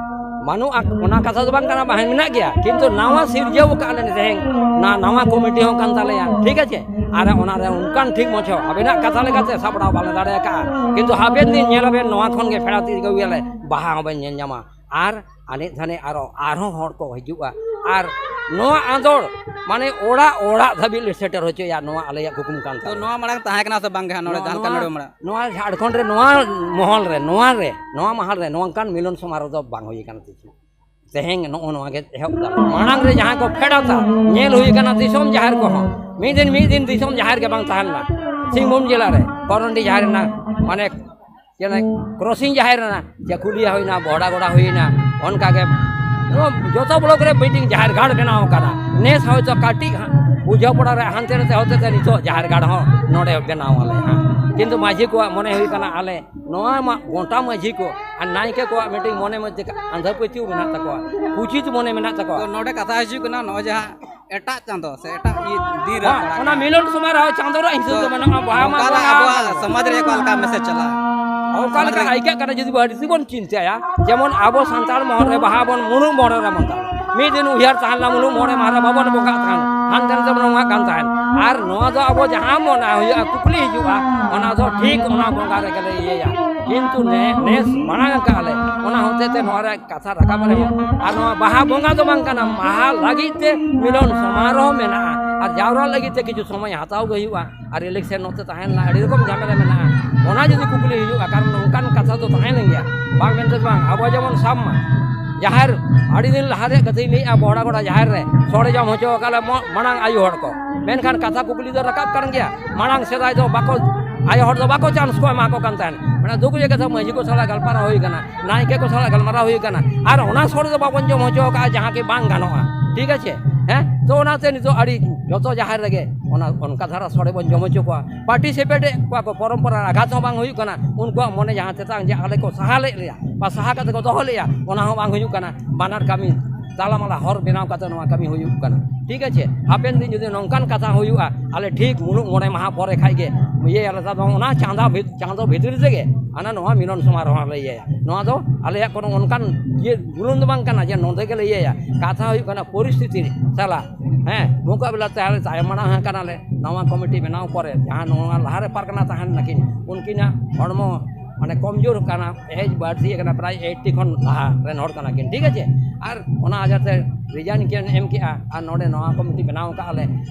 ᱵᱟᱹᱱᱩᱜᱼᱟ, ᱚᱱᱟ ᱠᱟᱛᱷᱟ ᱫᱚ ᱵᱟᱝ ᱠᱟᱱᱟ, ᱵᱟᱦᱟ ᱢᱮᱱᱟᱜ ᱜᱮᱭᱟ, ᱠᱤᱱᱛᱩ ᱱᱟᱣᱟ ᱥᱤᱨᱡᱟᱹᱣ ᱟᱠᱟᱫ ᱞᱮ ᱛᱮᱦᱮᱧ ᱱᱟ-, ᱱᱟᱣᱟ ᱠᱚᱢᱤᱴᱤ ᱦᱚᱸ ᱠᱟᱱ ᱛᱟᱞᱮᱭᱟ, ᱴᱷᱤᱠ ᱟᱪᱷᱮ? ᱟᱨ ᱚᱱᱟᱨᱮ ᱚᱱᱠᱟᱱ ᱴᱷᱤᱠ ᱢᱚᱡᱽ ᱦᱚᱸ ᱟᱵᱮᱱᱟᱜ ᱠᱟᱛᱷᱟ ᱞᱮᱠᱟᱛᱮ ᱥᱟᱯᱲᱟᱣ ᱵᱟᱞᱮ ᱫᱟᱲᱮ ᱟᱠᱟᱫᱼᱟ, ᱠᱤᱱᱛᱩ ᱦᱟᱯᱮᱱ ᱫᱤᱱ ᱧᱮᱞ ᱟᱵᱮᱱ, ᱱᱚᱣᱟ ᱠᱷᱚᱱ ᱜᱮ ᱯᱷᱮᱰᱟᱛ ᱤᱫᱤ ᱟᱹᱜᱩᱭᱟᱞᱮ, ᱵᱟᱦᱟ ᱦᱚᱸᱵᱮᱱ ᱧᱮᱞ ᱧᱟᱢᱟ᱾ ᱟᱨ ᱟᱱᱮᱡ ᱫᱷᱟᱱᱮᱡ ᱟᱨᱚ, ᱟᱨᱦᱚᱸ ᱦᱚᱲ ᱠᱚ ᱦᱤᱡᱩᱜᱼᱟ᱾ ᱟᱨ ᱱᱚᱣᱟ ᱟᱸᱫᱳᱲ ᱢᱟᱱᱮ ᱚᱲᱟᱜ ᱚᱲᱟᱜ ᱫᱷᱟᱹᱵᱤᱡ ᱞᱮ ᱥᱮᱴᱮᱨ ᱦᱚᱪᱚᱭᱟ, ᱱᱚᱣᱟ ᱟᱞᱮᱭᱟᱜ ᱠᱩᱠᱢᱩ ᱠᱟᱱ ᱛᱚ ᱛᱟᱞᱮᱭᱟ᱾ ᱱᱚᱣᱟ ᱢᱟᱲᱟᱝ ᱛᱟᱦᱮᱸ ᱠᱟᱱᱟ ᱥᱮ ᱵᱟᱝ ᱜᱮ ᱦᱟᱸᱜ ᱱᱚᱰᱮ ᱱᱚᱣᱟ, ᱡᱟᱦᱟᱸ ᱞᱮᱠᱟ ᱱᱚᱣᱟ, ᱱᱚᱰᱮ ᱢᱟᱲᱟᱝ? ᱱᱚᱣᱟ ᱡᱷᱟᱲᱠᱷᱚᱸᱰ ᱨᱮ, ᱱᱚᱣᱟ ᱢᱚᱦᱚᱞ ᱨᱮ, ᱱᱚᱣᱟ ᱨᱮ, ᱱᱚᱣᱟ ᱢᱟᱦᱟᱞ ᱨᱮ ᱱᱚᱝᱠᱟᱱ ᱢᱤᱞᱚᱱ ᱥᱚᱢᱟᱨᱳᱦ ᱫᱚ ᱵᱟᱝ ᱦᱩᱭ ᱟᱠᱟᱱᱟ ᱛᱤᱥ ᱦᱚᱸ᱾ ᱛᱮᱦᱮᱧ ᱱᱚᱜᱼᱚ ᱱᱚᱣᱟ ᱜᱮ ᱮᱦᱚᱵ ᱫᱟ᱾ ᱢᱟᱲᱟᱝ ᱨᱮ ᱡᱟᱦᱟᱸ ᱠᱚ ᱯᱷᱮᱰᱟᱛᱟ, ᱧᱮᱞ ᱦᱩᱭ ᱟᱠᱟᱱᱟ ᱫᱤᱥᱚᱢ ᱡᱟᱦᱮᱨ ᱠᱚᱦᱚᱸ, ᱢᱤᱫ ᱫᱤᱱ ᱢᱤᱫ ᱫᱤᱱ ᱫᱤᱥᱚᱢ ᱡᱟᱦᱮᱨ ᱜᱮ ᱵᱟᱝ ᱛᱟᱦᱮᱸ ᱞᱮᱱᱟ᱾ ᱥᱤᱝᱵᱷᱩᱢ ᱡᱮᱞᱟ ᱨᱮ ᱠᱚᱨᱚᱱᱰᱤ ᱡᱟᱦᱮᱨ ᱨᱮᱱᱟᱜ ᱢᱟᱱᱮ ᱡᱮᱱᱚ ᱠᱨᱚᱥᱤᱝ ᱡᱟᱦᱮᱨ ᱨᱮᱱᱟᱜ ᱪᱟᱹᱠᱩᱞᱤᱭᱟ ᱦᱩᱭᱱᱟ, ᱵᱚᱦᱲᱟᱜᱚᱲᱟ ᱦᱩᱭᱱᱟ, ᱚᱱᱠᱟᱜᱮ ᱱᱚᱣᱟ ᱡᱚᱛᱚ ᱵᱞᱚᱠ ᱨᱮ ᱢᱤᱫᱴᱤᱝ ᱡᱟᱦᱮᱨ ᱜᱟᱲ ᱵᱮᱱᱟᱣ ᱠᱟᱱᱟ᱾ ᱱᱮᱥ ᱦᱚᱭᱛᱚ ᱠᱟᱹᱴᱤᱡ ᱦᱟᱸᱜ ᱵᱩᱡᱷᱟᱹᱣ ᱯᱚᱲᱟ ᱨᱮ ᱦᱟᱱᱛᱮ ᱱᱟᱛᱮ ᱦᱚᱛᱮ ᱛᱮ ᱱᱤᱛᱚᱜ ᱡᱟᱦᱮᱨ ᱜᱟᱲ ᱦᱚᱸ ᱱᱚᱰᱮ ᱵᱮᱱᱟᱣ ᱟᱞᱮ ᱦᱟᱸᱜ᱾ ᱠᱤᱱᱛᱩ ᱢᱟᱹᱡᱷᱤ ᱠᱚᱣᱟᱜ ᱢᱚᱱᱮ ᱦᱩᱭ ᱠᱟᱱᱟ ᱟᱞᱮ ᱱᱚᱣᱟ ᱢᱟ ᱜᱚᱴᱟ ᱢᱟᱹᱡᱷᱤ ᱠᱚ ᱟᱨ ᱱᱟᱭᱠᱮ ᱠᱚᱣᱟᱜ ᱢᱤᱫᱴᱤᱝ ᱢᱚᱱᱮ ᱢᱚᱫᱽᱫᱷᱮ ᱟᱸᱫᱷᱟ ᱯᱟᱹᱛᱭᱟᱹᱣ ᱢᱮᱱᱟᱜ ᱛᱟᱠᱚᱣᱟ, ᱠᱩᱪᱤᱛ ᱢᱚᱱᱮ ᱢᱮᱱᱟᱜ ᱛᱟᱠᱚᱣᱟ᱾ ᱛᱚ ᱱᱚᱰᱮ ᱠᱟᱛᱷᱟ ᱦᱤᱡᱩᱜ ᱠᱟᱱᱟ, ᱱᱚᱜᱼᱚᱭ ᱡᱟᱦᱟᱸ ᱮᱴᱟᱜ ᱪᱟᱸᱫᱚ ᱥᱮ ᱮᱴᱟᱜ ᱤᱭᱟᱹ ᱫᱤᱱ ᱨᱮ ᱦᱮᱸ, ᱯᱟᱲᱟᱜ ᱚᱱᱟ ᱠᱟᱱᱟ᱾ ᱢᱤᱞᱚᱱ ᱥᱚᱢᱚᱭ ᱨᱮᱦᱚᱸ ᱪᱟᱸᱫᱚ ᱨᱮᱭᱟᱜ ᱦᱤᱥᱟᱹᱵ ᱛᱚ ᱫᱚ ᱢᱮᱱᱟᱜᱼᱟ, ᱵᱟᱦᱟ ᱢᱟ ᱱᱚᱝᱠᱟ ᱵᱚᱸᱜᱟ᱾ ᱟᱵᱚᱣᱟᱜ ᱥᱚᱢᱟᱡᱽ ᱨᱮ ᱚᱠᱟ ᱞᱮᱠᱟ ᱢᱮᱥᱮᱡᱽ ᱪᱟᱞᱟᱜᱼᱟ? ᱚᱠᱟ ᱞᱮᱠᱟ ᱥᱚᱢᱟᱡᱽ ᱨᱮ ᱟᱹᱭᱠᱟᱹᱜ ᱠᱟᱱᱟ ᱡᱩᱫᱤ ᱵᱟᱹᱲᱛᱤ ᱵᱚᱱ ᱪᱤᱱᱛᱟᱹᱭᱟ, ᱡᱮᱢᱚᱱ ᱟᱵᱚ ᱥᱟᱱᱛᱟᱲ ᱢᱚᱦᱚᱞ ᱨᱮ ᱵᱟᱦᱟ ᱵᱚᱱ ᱢᱩᱞᱩᱜ ᱢᱚᱬᱮ ᱨᱮ ᱵᱚᱱ ᱛᱟᱦᱮᱸᱱᱟ᱾ ᱢᱤᱫ ᱫᱤᱱ ᱩᱭᱦᱟᱹᱨ ᱛᱟᱦᱮᱸ ᱞᱮᱱᱟ ᱢᱩᱞᱩᱜ ᱢᱚᱬᱮ ᱢᱟᱦᱟ ᱨᱮ ᱵᱟᱵᱚᱱ ᱵᱚᱸᱜᱟᱜ ᱛᱟᱦᱮᱸᱱ, ᱦᱟᱱᱛᱮ ᱱᱟᱛᱮ ᱵᱚᱱ ᱵᱚᱸᱜᱟᱜ ᱠᱟᱱ ᱛᱟᱦᱮᱸᱱ᱾ ᱟᱨ ᱱᱚᱣᱟ ᱫᱚ ᱟᱵᱚ ᱡᱟᱦᱟᱸ ᱢᱚᱱᱮ ᱦᱩᱭᱩᱜᱼᱟ, ᱠᱩᱠᱞᱤ ᱦᱤᱡᱩᱜᱼᱟ, ᱚᱱᱟ ᱫᱚ ᱴᱷᱤᱠ ᱚᱱᱟ ᱵᱚᱸᱜᱟ ᱨᱮᱜᱮ ᱞᱮ ᱤᱭᱟᱹᱭᱟ᱾ ᱠᱤᱱᱛᱩ ᱱᱮ-, ᱱᱮᱥ ᱢᱟᱲᱟᱝ ᱟᱠᱟᱫ ᱞᱮ, ᱚᱱᱟ ᱦᱚᱛᱮ ᱛᱮ ᱱᱚᱣᱟ ᱨᱮ ᱠᱟᱛᱷᱟ ᱨᱟᱠᱟᱵ ᱨᱮᱦᱚᱸ, ᱟᱨ ᱱᱚᱣᱟ ᱵᱟᱦᱟ ᱵᱚᱸᱜᱟ ᱫᱚ ᱵᱟᱝ ᱠᱟᱱᱟ, ᱢᱟᱦᱟ ᱞᱟᱹᱜᱤᱫ ᱛᱮ ᱢᱤᱞᱚᱱ ᱥᱚᱢᱟᱨᱳᱦᱚ ᱢᱮᱱᱟᱜᱼᱟ, ᱟᱨ ᱡᱟᱣᱨᱟ ᱞᱟᱹᱜᱤᱫ ᱛᱮ ᱠᱤᱪᱷᱩ ᱥᱚᱢᱚᱭ ᱦᱟᱛᱟᱣ ᱜᱮ ᱦᱩᱭᱩᱜᱼᱟ, ᱟᱨ ᱤᱞᱮᱠᱥᱚᱱ ᱱᱚᱛᱮ ᱛᱟᱦᱮᱸ ᱞᱮᱱᱟ, ᱟᱹᱰᱤ ᱨᱚᱠᱚᱢ ᱡᱷᱟᱢᱮᱞᱟ ᱢᱮᱱᱟᱜᱼᱟ᱾ ᱚᱱᱟ ᱡᱩᱫᱤ ᱠᱩᱠᱞᱤ ᱦᱩᱭᱩᱜᱼᱟ, ᱠᱟᱨᱚᱱ ᱱᱚᱝᱠᱟᱱ ᱠᱟᱛᱷᱟ ᱫᱚ ᱛᱟᱦᱮᱸ ᱞᱮᱱ ᱜᱮᱭᱟ, ᱵᱟᱝ ᱢᱮᱱᱛᱮ ᱵᱟᱝ, ᱟᱵᱚ ᱡᱮᱢᱚᱱ ᱥᱟᱵ ᱢᱟ, ᱡᱟᱦᱮᱨ, ᱟᱹᱰᱤ ᱫᱤᱱ ᱞᱟᱦᱟ ᱨᱮᱭᱟᱜ ᱠᱟᱛᱷᱟᱧ ᱞᱟᱹᱭᱮᱫᱼᱟ, ᱵᱚᱦᱲᱟ ᱜᱚᱰᱟ ᱡᱟᱦᱮᱨ ᱨᱮ ᱥᱚᱲᱮ ᱡᱚᱢ ᱦᱚᱪᱚ ᱟᱠᱟᱫ ᱞᱮ ᱢᱚ-, ᱢᱟᱲᱟᱝ ᱟᱭᱳ ᱦᱚᱲ ᱠᱚ, ᱢᱮᱱᱠᱷᱟᱱ ᱠᱟᱛᱷᱟ ᱠᱩᱠᱞᱤ ᱫᱚ ᱨᱟᱠᱟᱵ ᱠᱟᱱ ᱜᱮᱭᱟ, ᱢᱟᱲᱟᱝ ᱥᱮᱫᱟᱭ ᱫᱚ ᱵᱟᱠᱚ, ᱟᱭᱳ ᱦᱚᱲ ᱫᱚ ᱵᱟᱠᱚ ᱪᱟᱱᱥ ᱠᱚ ᱮᱢᱟ ᱠᱚ ᱠᱟᱱ ᱛᱟᱦᱮᱸᱫ᱾ ᱚᱱᱟ ᱫᱩᱠ ᱨᱮᱭᱟᱜ ᱠᱟᱛᱷᱟ ᱢᱟᱹᱡᱷᱤ ᱠᱚ ᱥᱟᱞᱟᱜ ᱜᱟᱞᱢᱟᱨᱟᱣ ᱦᱩᱭ ᱠᱟᱱᱟ, ᱱᱟᱭᱠᱮ ᱠᱚ ᱥᱟᱞᱟᱜ ᱜᱟᱞᱢᱟᱨᱟᱣ ᱦᱩᱭ ᱠᱟᱱᱟ, ᱟᱨ ᱚᱱᱟ ᱥᱚᱲᱮ ᱫᱚ ᱵᱟᱵᱚᱱ ᱡᱚᱢ ᱦᱚᱪᱚ ᱟᱠᱟᱫᱼᱟ ᱡᱟᱦᱟᱸ ᱠᱤ ᱵᱟᱝ ᱜᱟᱱᱚᱜᱼᱟ, ᱴᱷᱤᱠ ᱟᱪᱷᱮ? ᱦᱮᱸ, ᱛᱚ ᱚᱱᱟᱛᱮ ᱱᱤᱛᱚᱜ ᱟᱹᱰᱤ ᱡᱚᱛᱚ ᱡᱟᱦᱮᱨ ᱨᱮᱜᱮ ᱚᱱᱟ ᱚᱱᱠᱟ ᱫᱷᱟᱨᱟ ᱥᱚᱲᱮ ᱵᱚᱱ ᱡᱚᱢ ᱦᱚᱪᱚ ᱠᱚᱣᱟ, ᱯᱟᱨᱴᱤᱥᱤᱯᱮᱴ ᱮᱫ ᱠᱚᱣᱟ ᱠᱚ, ᱯᱚᱨᱚᱢᱯᱚᱨᱟ ᱟᱜᱷᱟᱛ ᱦᱚᱸ ᱵᱟᱝ ᱦᱩᱭᱩᱜ ᱠᱟᱱᱟ, ᱩᱱᱠᱩᱣᱟᱜ ᱢᱚᱱᱮ ᱡᱟᱦᱟᱸ ᱛᱮᱛᱟᱝ ᱡᱮ ᱟᱞᱮ ᱠᱚ ᱥᱟᱦᱟ ᱞᱮᱫ ᱞᱮᱭᱟ ᱵᱟ ᱥᱟᱦᱟ ᱠᱟᱛᱮ ᱠᱚ ᱫᱚᱦᱚ ᱞᱮᱭᱟ, ᱚᱱᱟ ᱦᱚᱸ ᱵᱟᱝ ᱦᱩᱭᱩᱜ ᱠᱟᱱᱟ᱾ ᱵᱟᱱᱟᱨ ᱠᱟᱹᱢᱤ ᱛᱟᱞᱟᱢᱟᱞᱟ ᱦᱚᱨ ᱵᱮᱱᱟᱣ ᱠᱟᱛᱮ ᱱᱚᱣᱟ ᱠᱟᱹᱢᱤ ᱦᱩᱭᱩᱜ ᱠᱟᱱᱟ, ᱴᱷᱤᱠ ᱟᱪᱷᱮ? ᱦᱟᱯᱮᱱ ᱫᱤᱱ ᱡᱩᱫᱤ ᱱᱚᱝᱠᱟᱱ ᱠᱟᱛᱷᱟ ᱦᱩᱭᱩᱜᱼᱟ, ᱟᱞᱮ ᱴᱷᱤᱠ ᱢᱩᱞᱩᱜ ᱢᱚᱬᱮ ᱢᱟᱦᱟ ᱯᱚᱨᱮ ᱠᱷᱟᱡ ᱜᱮ ᱤᱭᱟᱹᱭᱟᱞᱮ, ᱛᱟᱵᱚ ᱚᱱᱟ ᱪᱟᱸᱫᱟ ᱵᱷᱤᱛ-, ᱪᱟᱸᱫᱚ ᱵᱷᱤᱛᱨᱤ ᱨᱮᱜᱮ ᱦᱟᱱᱟ ᱱᱚᱣᱟ ᱢᱤᱞᱚᱱ ᱥᱚᱢᱟᱨᱳᱦᱚ ᱞᱮ ᱤᱭᱟᱹᱭᱟ᱾ ᱱᱚᱣᱟ ᱫᱚ ᱟᱞᱮᱭᱟᱜ ᱠᱳᱱᱳ ᱚᱱᱠᱟᱱ ᱤᱭᱟᱹ ᱡᱩᱞᱩᱢ ᱫᱚ ᱵᱟᱝ ᱠᱟᱱᱟ ᱡᱮ ᱱᱚᱸᱰᱮ ᱜᱮᱞᱮ ᱤᱭᱟᱹᱭᱟ᱾ ᱠᱟᱛᱷᱟ ᱦᱩᱭᱩᱜ ᱠᱟᱱᱟ ᱯᱚᱨᱤᱥᱛᱷᱤᱛᱤ ᱥᱟᱞᱟᱜ, ᱦᱮᱸ, ᱢᱳᱠᱟᱵᱤᱞᱟ ᱛᱮ ᱟᱞᱮ ᱛᱟᱭᱚᱢ ᱢᱟᱲᱟᱝ ᱟᱠᱟᱱᱟᱞᱮ᱾ ᱱᱟᱣᱟ ᱠᱚᱢᱤᱴᱤ ᱵᱮᱱᱟᱣ ᱯᱚᱨᱮ ᱡᱟᱦᱟᱸ ᱱᱚᱣᱟ ᱞᱟᱦᱟᱨᱮ ᱯᱟᱨᱜᱟᱱᱟ ᱛᱟᱦᱮᱸ ᱞᱮᱱᱟ ᱠᱤᱱ, ᱩᱱᱠᱤᱱᱟᱜ ᱦᱚᱲᱢᱚ ᱢᱟᱱᱮ ᱠᱚᱢᱡᱳᱨ ᱠᱟᱱᱟ, ᱮᱡᱽ ᱵᱟᱹᱲᱛᱤ ᱟᱠᱟᱱᱟ, ᱯᱨᱟᱭ ᱮᱭᱤᱴᱴᱤ ᱠᱷᱚᱱ ᱞᱟᱦᱟ ᱨᱮᱱ ᱦᱚᱲ ᱠᱟᱱᱟ ᱠᱤᱱ, ᱴᱷᱤᱠ ᱟᱪᱷᱮ? ᱟᱨ ᱚᱱᱟ ᱟᱡᱟᱨ ᱛᱮ ᱨᱤᱡᱟᱭᱤᱱ ᱠᱤᱱ ᱮᱢ ᱠᱮᱜᱼᱟ, ᱟᱨ ᱱᱚᱰᱮ ᱱᱚᱣᱟ ᱠᱚᱢᱤᱴᱤ ᱵᱮᱱᱟᱣ ᱠᱟᱜᱼᱟ ᱞᱮ᱾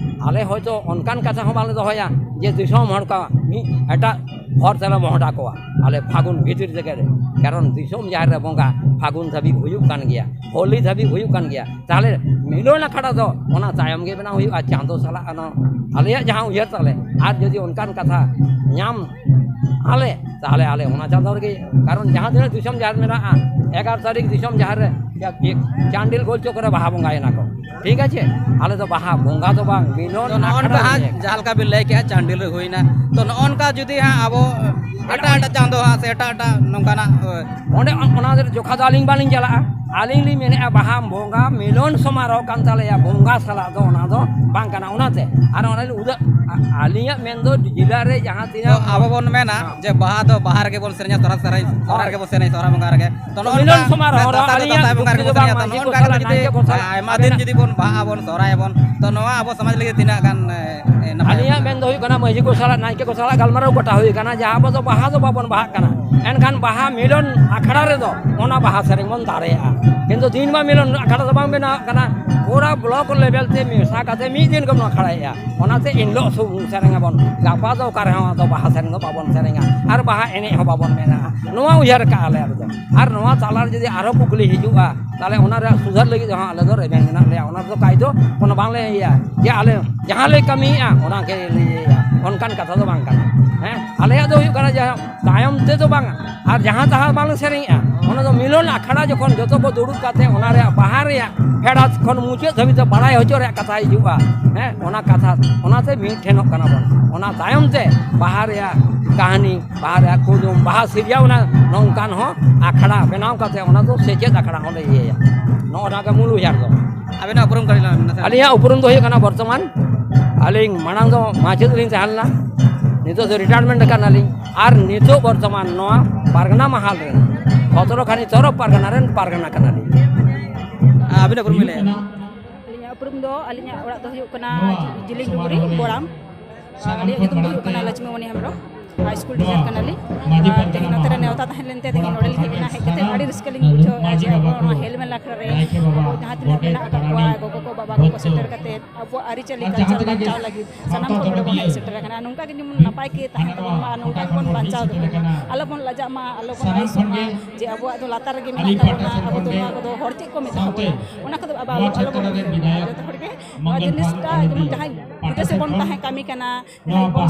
ᱟᱞᱮ ᱦᱚᱭᱛᱳ ᱚᱱᱠᱟᱱ ᱠᱟᱛᱷᱟ ᱦᱚᱸ ᱵᱟᱞᱮ ᱫᱚᱦᱚᱭᱟ ᱡᱮ ᱫᱤᱥᱚᱢ ᱦᱚᱲ ᱠᱚ ᱢᱤᱫ ᱮᱴᱟᱜ ᱦᱚᱨ ᱛᱮᱞᱮ ᱢᱚᱦᱰᱟ ᱠᱚᱣᱟ᱾ ᱟᱞᱮ ᱯᱷᱟᱹᱜᱩᱱ ᱵᱷᱤᱛᱤᱨ ᱨᱮᱜᱮ ᱞᱮ, ᱠᱟᱨᱚᱱ ᱫᱤᱥᱚᱢ ᱡᱟᱦᱮᱨ ᱨᱮ ᱵᱚᱸᱜᱟ ᱯᱷᱟᱹᱜᱩᱱ ᱫᱷᱟᱹᱵᱤᱡ ᱦᱩᱭᱩᱜ ᱠᱟᱱ ᱜᱮᱭᱟ, ᱦᱳᱞᱤ ᱫᱷᱟᱹᱵᱤᱡ ᱦᱩᱭᱩᱜ ᱠᱟᱱ ᱜᱮᱭᱟ᱾ ᱛᱟᱦᱞᱮ ᱢᱤᱞᱚᱱ ᱟᱠᱷᱲᱟ ᱫᱚ ᱚᱱᱟ ᱛᱟᱭᱚᱢ ᱜᱮ ᱵᱮᱱᱟᱣ ᱦᱩᱭᱩᱜᱼᱟ, ᱪᱟᱸᱫᱚ ᱥᱟᱞᱟᱜ ᱚᱱᱟ ᱟᱞᱮᱭᱟᱜ ᱡᱟᱦᱟᱸ ᱩᱭᱦᱟᱹᱨ ᱛᱟᱞᱮ᱾ ᱟᱨ ᱡᱩᱫᱤ ᱚᱱᱠᱟᱱ ᱠᱟᱛᱷᱟ ᱧᱟᱢ ᱟᱞᱮ, ᱛᱟᱦᱞᱮ ᱟᱞᱮ ᱚᱱᱟ ᱪᱟᱸᱫᱚ ᱨᱮᱜᱮ, ᱠᱟᱨᱚᱱ ᱡᱟᱦᱟᱸ ᱛᱤᱱᱟᱹᱜ ᱫᱤᱥᱚᱢ ᱡᱟᱦᱮᱨ ᱢᱮᱱᱟᱜᱼᱟ, ᱮᱜᱟᱨᱚ ᱛᱟᱹᱨᱤᱠᱷ ᱫᱤᱥᱚᱢ ᱡᱟᱦᱮᱨ ᱨᱮ ᱪᱟᱱᱰᱤᱞ ᱜᱳᱞ ᱪᱚᱠ ᱨᱮ ᱵᱟᱦᱟ ᱵᱚᱸᱜᱟᱭᱮᱱᱟ ᱠᱚ, ᱴᱷᱤᱠ ᱟᱪᱷᱮ? ᱟᱞᱮ ᱫᱚ ᱵᱟᱦᱟ ᱵᱚᱸᱜᱟ ᱫᱚ ᱵᱟᱝ, ᱢᱤᱞᱚᱱ ᱛᱚ ᱱᱚᱜᱼᱚ ᱟᱠᱷᱲᱟ ᱱᱚᱝᱠᱟ ᱦᱟᱸᱜ ᱨᱮ᱾ ᱡᱟᱦᱟᱸ ᱞᱮᱠᱟ ᱵᱤᱱ ᱞᱟᱹᱭ ᱠᱮᱜᱼᱟ, ᱪᱟᱱᱰᱤᱞ ᱨᱮ ᱦᱩᱭᱱᱟ, ᱛᱚ ᱱᱚᱜᱼᱚ ᱱᱚᱝᱠᱟ ᱡᱩᱫᱤ ᱦᱟᱸᱜ ᱟᱵᱚ ᱮᱴᱟᱜ ᱮᱴᱟᱜ ᱪᱟᱸᱫᱚ ᱦᱟᱸᱜ ᱥᱮ ᱮᱴᱟᱜ ᱮᱴᱟᱜ ᱱᱚᱝᱠᱟᱱᱟᱜ, ᱚᱸᱰᱮ ᱚᱱᱟ ᱡᱚᱠᱷᱟ ᱫᱚ ᱟᱹᱞᱤᱧ ᱵᱟᱹᱞᱤᱧ ᱪᱟᱞᱟᱜᱼᱟ᱾ ᱟᱹᱞᱤᱧ ᱞᱤᱧ ᱢᱮᱱᱮᱫᱼᱟ, ᱵᱟᱦᱟ ᱵᱚᱸᱜᱟ ᱢᱤᱞᱚᱱ ᱥᱚᱢᱟᱨᱳᱦ ᱠᱟᱱ ᱛᱟᱞᱮᱭᱟ, ᱵᱚᱸᱜᱟ ᱥᱟᱞᱟᱜ ᱫᱚ ᱚᱱᱟ ᱫᱚ ᱵᱟᱝ ᱠᱟᱱᱟ᱾ ᱚᱱᱟᱛᱮ ᱟᱨ ᱚᱱᱟ ᱩᱫᱟᱹᱜ ᱟ- ᱟᱹᱞᱤᱧᱟᱜ ᱢᱮᱱ ᱫᱚ ᱡᱮᱞᱟ ᱨᱮ ᱡᱟᱦᱟᱸ ᱛᱤᱱᱟᱹᱜ ᱟᱵᱚ ᱵᱚᱱ ᱢᱮᱱᱟ ᱡᱮ ᱵᱟᱦᱟ ᱫᱚ ᱵᱟᱦᱟ ᱨᱮᱜᱮ ᱵᱚᱱ ᱥᱮᱨᱮᱧᱟ, ᱥᱚᱦᱨᱟᱭ ᱥᱚᱦᱨᱟᱭ, ᱥᱚᱦᱨᱟᱭ ᱨᱮᱜᱮ ᱵᱚᱱ ᱥᱮᱨᱮᱧᱟ, ᱥᱚᱦᱨᱟᱭ ᱵᱚᱸᱜᱟ ᱨᱮᱜᱮ᱾ ᱛᱚ ᱱᱚᱜᱼᱚ ᱢᱤᱞᱚᱱ ᱱᱚᱝᱠᱟ ᱥᱚᱢᱟᱨᱳᱦ ᱨᱮ ᱫᱟᱸᱥᱟᱭ ᱫᱚ ᱟᱹᱞᱤᱧᱟᱜ ᱫᱟᱸᱥᱟᱭ ᱵᱚᱸᱜᱟ ᱨᱮᱜᱮ ᱵᱚᱱ ᱥᱮᱨᱮᱧᱟ᱾ ᱛᱚ ᱱᱚᱜᱼᱚ ᱱᱚᱝᱠᱟ ᱡᱩᱫᱤ ᱵᱚᱱ ᱵᱟᱦᱟ ᱟᱵᱚᱱ, ᱥᱚᱦᱨᱟᱭ ᱟᱵᱚᱱ, ᱛᱚ ᱱᱚᱣᱟ ᱟᱵᱚ ᱥᱚᱢᱟᱡᱽ ᱞᱟᱹᱜᱤᱫ ᱛᱤᱱᱟᱹᱜ ᱜᱟᱱ, ᱮ, ᱮ, ᱱᱟᱯᱟᱭ ᱟᱹᱞᱤᱧᱟᱜ ᱢᱮᱱ ᱫᱚ ᱦᱩᱭᱩᱜ ᱠᱟᱱᱟ, ᱢᱟᱹᱡᱷᱤ ᱠᱚ ᱥᱟᱞᱟᱜ, ᱱᱟᱭᱠᱮ ᱠᱚ ᱥᱟᱞᱟᱜ ᱜᱟᱞᱢᱟᱨᱟᱣ ᱜᱚᱴᱟ ᱦᱩᱭ ᱟᱠᱟᱱᱟ ᱡᱮ ᱟᱵᱚ ᱫᱚ ᱵᱟᱦᱟ ᱫᱚ ᱵᱟᱵᱚᱱ ᱵᱟᱦᱟᱜ ᱠᱟᱱᱟ᱾ ᱮᱱᱠᱷᱟᱱ ᱵᱟᱦᱟ ᱢᱤᱞᱚᱱ ᱟᱠᱷᱲᱟ ᱨᱮᱫᱚ ᱚᱱᱟ ᱵᱟᱦᱟ ᱥᱮᱨᱮᱧ ᱵᱚᱱ ᱫᱟᱲᱮᱭᱟᱜᱼᱟ᱾ ᱠᱤᱱᱛᱩ ᱫᱤᱱ ᱢᱟ ᱢᱤᱞᱚᱱ ᱟᱠᱷᱲᱟ ᱫᱚ ᱵᱟᱝ ᱵᱮᱱᱟᱣ ᱠᱟᱱᱟ, ᱯᱩᱨᱟ ᱵᱞᱚᱠ ᱞᱮᱵᱮᱞ ᱛᱮ ᱢᱮᱥᱟ ᱠᱟᱛᱮ ᱢᱤᱫ ᱫᱤᱱ ᱜᱮᱵᱚᱱ ᱟᱠᱷᱲᱟᱭᱮᱫᱼᱟ᱾ ᱚᱱᱟᱛᱮ ᱮᱱᱦᱤᱞᱳᱜ ᱥᱩ- ᱥᱮᱨᱮᱧ ᱟᱵᱚᱱ, ᱜᱟᱯᱟ ᱫᱚ ᱚᱠᱟ ᱨᱮᱦᱚᱸ ᱟᱫᱚ ᱵᱟᱦᱟ ᱥᱮᱨᱮᱧ ᱫᱚ ᱵᱟᱵᱚᱱ ᱥᱮᱨᱮᱧᱟ ᱟᱨ ᱵᱟᱦᱟ ᱮᱱᱮᱡ ᱦᱚᱸ ᱵᱟᱵᱚᱱ ᱢᱮᱱᱟᱜᱼᱟ᱾ ᱱᱚᱣᱟ ᱩᱭᱦᱟᱹᱨ ᱠᱟᱜᱼᱟ ᱞᱮ ᱟᱞᱮ ᱫᱚ᱾ ᱟᱨ ᱱᱚᱣᱟ ᱛᱟᱞᱟ ᱨᱮ ᱡᱩᱫᱤ ᱟᱨᱦᱚᱸ ᱠᱩᱠᱞᱤ ᱦᱤᱡᱩᱜᱼᱟ, ᱛᱟᱦᱚᱞᱮ ᱚᱱᱟ ᱨᱮᱭᱟᱜ ᱥᱩᱫᱷᱟᱹᱨ ᱞᱟᱹᱜᱤᱫ ᱦᱚᱸ ᱟᱞᱮ ᱫᱚ ᱨᱮᱵᱮᱱ ᱢᱮᱱᱟᱜ ᱞᱮᱭᱟ᱾ ᱚᱱᱟ ᱨᱮᱫᱚ ᱠᱟᱭ ᱫᱚ ᱠᱳᱱᱳ ᱵᱟᱝᱞᱮ ᱤᱭᱟᱹᱭᱟ ᱡᱮ ᱟᱞᱮ ᱡᱟᱦᱟᱸ ᱞᱮ ᱠᱟᱹᱢᱤᱭᱮᱫᱼᱟ ᱚᱱᱟ ᱜᱮ ᱞᱮ ᱤᱭᱟᱹᱭᱟ, ᱚᱱᱠᱟᱱ ᱠᱟᱛᱷᱟ ᱫᱚ ᱵᱟᱝ ᱠᱟᱱᱟ᱾ ᱦᱮᱸ, ᱟᱞᱮᱭᱟᱜ ᱫᱚ ᱦᱩᱭᱩᱜ ᱠᱟᱱᱟ ᱡᱮ ᱛᱟᱭᱚᱢ ᱛᱮᱫᱚ ᱵᱟᱝᱟ, ᱟᱨ ᱡᱟᱦᱟᱸ ᱛᱟᱦᱟᱸ ᱵᱟᱝ ᱥᱮᱨᱮᱧᱮᱜᱼᱟ, ᱚᱱᱟ ᱫᱚ ᱢᱤᱞᱚᱱ ᱟᱠᱷᱲᱟ ᱡᱚᱠᱷᱚᱱ ᱡᱚᱛᱚ ᱠᱚ ᱫᱩᱲᱩᱵ ᱠᱟᱛᱮ ᱚᱱᱟ ᱨᱮᱭᱟᱜ ᱵᱟᱦᱟ ᱨᱮᱭᱟᱜ ᱯᱷᱮᱰᱟᱛ ᱠᱷᱚᱱ ᱢᱩᱪᱟᱹᱫ ᱫᱷᱟᱹᱵᱤᱡ ᱛᱮ ᱵᱟᱲᱟᱭ ᱦᱚᱪᱚ ᱨᱮᱭᱟᱜ ᱠᱟᱛᱷᱟ ᱦᱤᱡᱩᱜᱼᱟ᱾ ᱦᱮᱸ, ᱚᱱᱟ ᱠᱟᱛᱷᱟ, ᱚᱱᱟᱛᱮ ᱢᱤᱫ ᱴᱷᱮᱱᱚᱜ ᱠᱟᱱᱟ ᱵᱚᱱ᱾ ᱚᱱᱟ ᱛᱟᱭᱚᱢ ᱛᱮ ᱵᱟᱦᱟ ᱨᱮᱭᱟᱜ ᱠᱟᱹᱦᱱᱤ, ᱵᱟᱦᱟ ᱨᱮᱭᱟᱜ ᱠᱩᱫᱩᱢ, ᱵᱟᱦᱟ ᱥᱤᱨᱡᱟᱹᱣ ᱚᱱᱟ ᱱᱚᱝᱠᱟᱱ ᱦᱚᱸ ᱟᱠᱷᱲᱟ ᱵᱮᱱᱟᱣ ᱠᱟᱛᱮ ᱚᱱᱟ ᱫᱚ ᱥᱮᱪᱮᱫ ᱟᱠᱷᱲᱟ ᱦᱚᱸᱞᱮ ᱤᱭᱟᱹᱭᱟ᱾ ᱱᱚᱜᱼᱚ ᱱᱚᱣᱟ ᱜᱮ ᱢᱩᱞ ᱩᱭᱦᱟᱹᱨ ᱫᱚ᱾ ᱟᱵᱮᱱᱟᱜ ᱩᱯᱨᱩᱢ ᱠᱟᱹᱴᱤᱡ ᱞᱟᱝ ᱢᱮᱱᱟ ᱥᱮ? ᱟᱹᱞᱤᱧᱟᱜ ᱩᱯᱨᱩᱢ ᱫᱚ ᱦᱩᱭᱩᱜ ᱠᱟᱱᱟ ᱵᱚᱨᱛᱚᱢᱟᱱ ᱟᱹᱞᱤᱧ ᱢᱟᱲᱟᱝ ᱫᱚ ᱢᱟᱪᱮᱫ ᱞᱤᱧ ᱛᱟᱦᱮᱸ ᱞᱮᱱᱟ, ᱱᱤᱛᱚᱜ ᱫᱚ ᱨᱤᱴᱟᱭᱟᱨᱢᱮᱱᱴ ᱟᱠᱟᱱᱟᱞᱤᱧ᱾ ᱟᱨ ᱱᱤᱛᱚᱜ ᱵᱚᱨᱛᱚᱢᱟᱱ ᱱᱚᱣᱟ ᱯᱟᱨᱜᱟᱱᱟ ᱢᱟᱦᱟᱞ ᱨᱮᱱ ᱥᱚᱛᱨᱚ ᱠᱷᱟᱱᱤ ᱛᱚᱨᱚᱯ ᱯᱟᱨᱜᱟᱱᱟ ᱨᱮᱱ ᱯᱟᱨᱜᱟᱱᱟ ᱠᱟᱱᱟᱞᱤᱧ᱾ ᱟᱹᱵᱤᱱᱟᱜ ᱩᱯᱨᱩᱢ ᱵᱤᱱ ᱞᱟᱹᱭᱟ? ᱟᱹᱞᱤᱧᱟᱜ ᱩᱯᱨᱩᱢ ᱫᱚ, ᱟᱹᱞᱤᱧᱟᱜ ᱚᱲᱟᱜ ᱫᱚ ᱦᱩᱭᱩᱜ ᱠᱟᱱᱟ ᱡᱤᱞᱤᱧ ᱰᱩᱝᱨᱤ, ᱵᱚᱲᱟᱢ᱾ ᱟᱨ ᱟᱹᱞᱤᱧᱟᱜ ᱧᱩᱛᱩᱢ ᱫᱚ ᱦᱩᱭᱩᱜ ᱠᱟᱱᱟ ᱞᱚᱪᱷᱢᱤ ᱢᱚᱱᱤ ᱦᱮᱢᱵᱨᱚᱢ᱾ ᱦᱟᱭ ᱥᱠᱩᱞ ᱴᱤᱪᱟᱨ ᱠᱟᱱᱟᱞᱤᱧ᱾ ᱟᱨ ᱛᱮᱦᱮᱧ ᱱᱚᱛᱮ ᱨᱮ ᱱᱮᱣᱛᱟ ᱛᱟᱦᱮᱸ ᱞᱮᱱᱛᱮ ᱛᱮᱦᱮᱧ ᱱᱚᱰᱮ ᱞᱤᱧ ᱦᱮᱡ ᱮᱱᱟ᱾ ᱦᱮᱡ ᱠᱟᱛᱮ ᱟᱹᱰᱤ ᱨᱟᱹᱥᱠᱟᱹ ᱞᱤᱧ ᱵᱩᱡᱷᱟᱹᱣᱮᱫᱼᱟ ᱡᱮ ᱟᱵᱚ ᱱᱚᱣᱟ ᱦᱮᱞ ᱢᱮᱞᱟ ᱟᱠᱷᱲᱟ ᱨᱮ ᱟᱵᱚ ᱡᱟᱦᱟᱸ ᱛᱤᱱᱟᱹᱜ ᱢᱮᱱᱟᱜ ᱟᱠᱟᱫ ᱠᱚᱣᱟ, ᱜᱚᱜᱚ ᱠᱚ, ᱵᱟᱵᱟ ᱠᱚᱠᱚ ᱥᱮᱴᱮᱨ ᱠᱟᱛᱮ ᱟᱵᱚᱣᱟᱜ ᱟᱹᱨᱤᱪᱟᱹᱞᱤ ᱠᱟᱞᱪᱟᱨ ᱵᱟᱧᱪᱟᱣ ᱞᱟᱹᱜᱤᱫ ᱥᱟᱱᱟᱢ ᱠᱚ ᱱᱚᱰᱮ ᱵᱚᱱ ᱦᱮᱡ ᱥᱮᱴᱮᱨ ᱟᱠᱟᱱᱟ᱾ ᱱᱚᱝᱠᱟ ᱜᱮ ᱡᱮᱢᱚᱱ ᱱᱟᱯᱟᱭ ᱜᱮ ᱛᱟᱦᱮᱱ ᱛᱟᱵᱚᱱ ᱢᱟ, ᱱᱚᱝᱠᱟ ᱜᱮᱵᱚᱱ ᱵᱟᱧᱪᱟᱣ ᱫᱚᱦᱚᱭ ᱢᱟ᱾ ᱟᱞᱚᱵᱚᱱ ᱟᱹᱲᱤᱥᱚᱜ ᱢᱟ ᱡᱮ ᱟᱵᱚᱣᱟᱜ ᱫᱚ ᱞᱟᱛᱟᱨ ᱨᱮᱜᱮ ᱢᱮᱱᱟᱜ ᱛᱟᱵᱚᱱᱟ, ᱟᱵᱚ ᱫᱚ ᱱᱚᱣᱟ ᱠᱚᱫᱚ ᱦᱚᱲ ᱪᱮᱫ ᱠᱚ ᱢᱮᱛᱟ ᱵᱚᱱᱟ, ᱚᱱᱟ ᱠᱚᱫᱚ ᱟᱵᱚ ᱟᱞᱚᱵᱚᱱ ᱩᱭᱦᱟᱹᱨ ᱢᱟ᱾ ᱡᱚᱛᱚ ᱦᱚᱲ ᱜᱮ ᱱᱚᱣᱟ ᱡᱤᱱᱤᱥᱴᱟ ᱡᱮᱢᱚᱱ ᱡᱟᱦᱟᱸᱭ ᱵᱤᱫᱮᱥ ᱨᱮᱵᱚᱱ ᱛᱟᱦᱮᱸ ᱠᱟᱹᱢᱤ ᱠᱟᱱᱟ,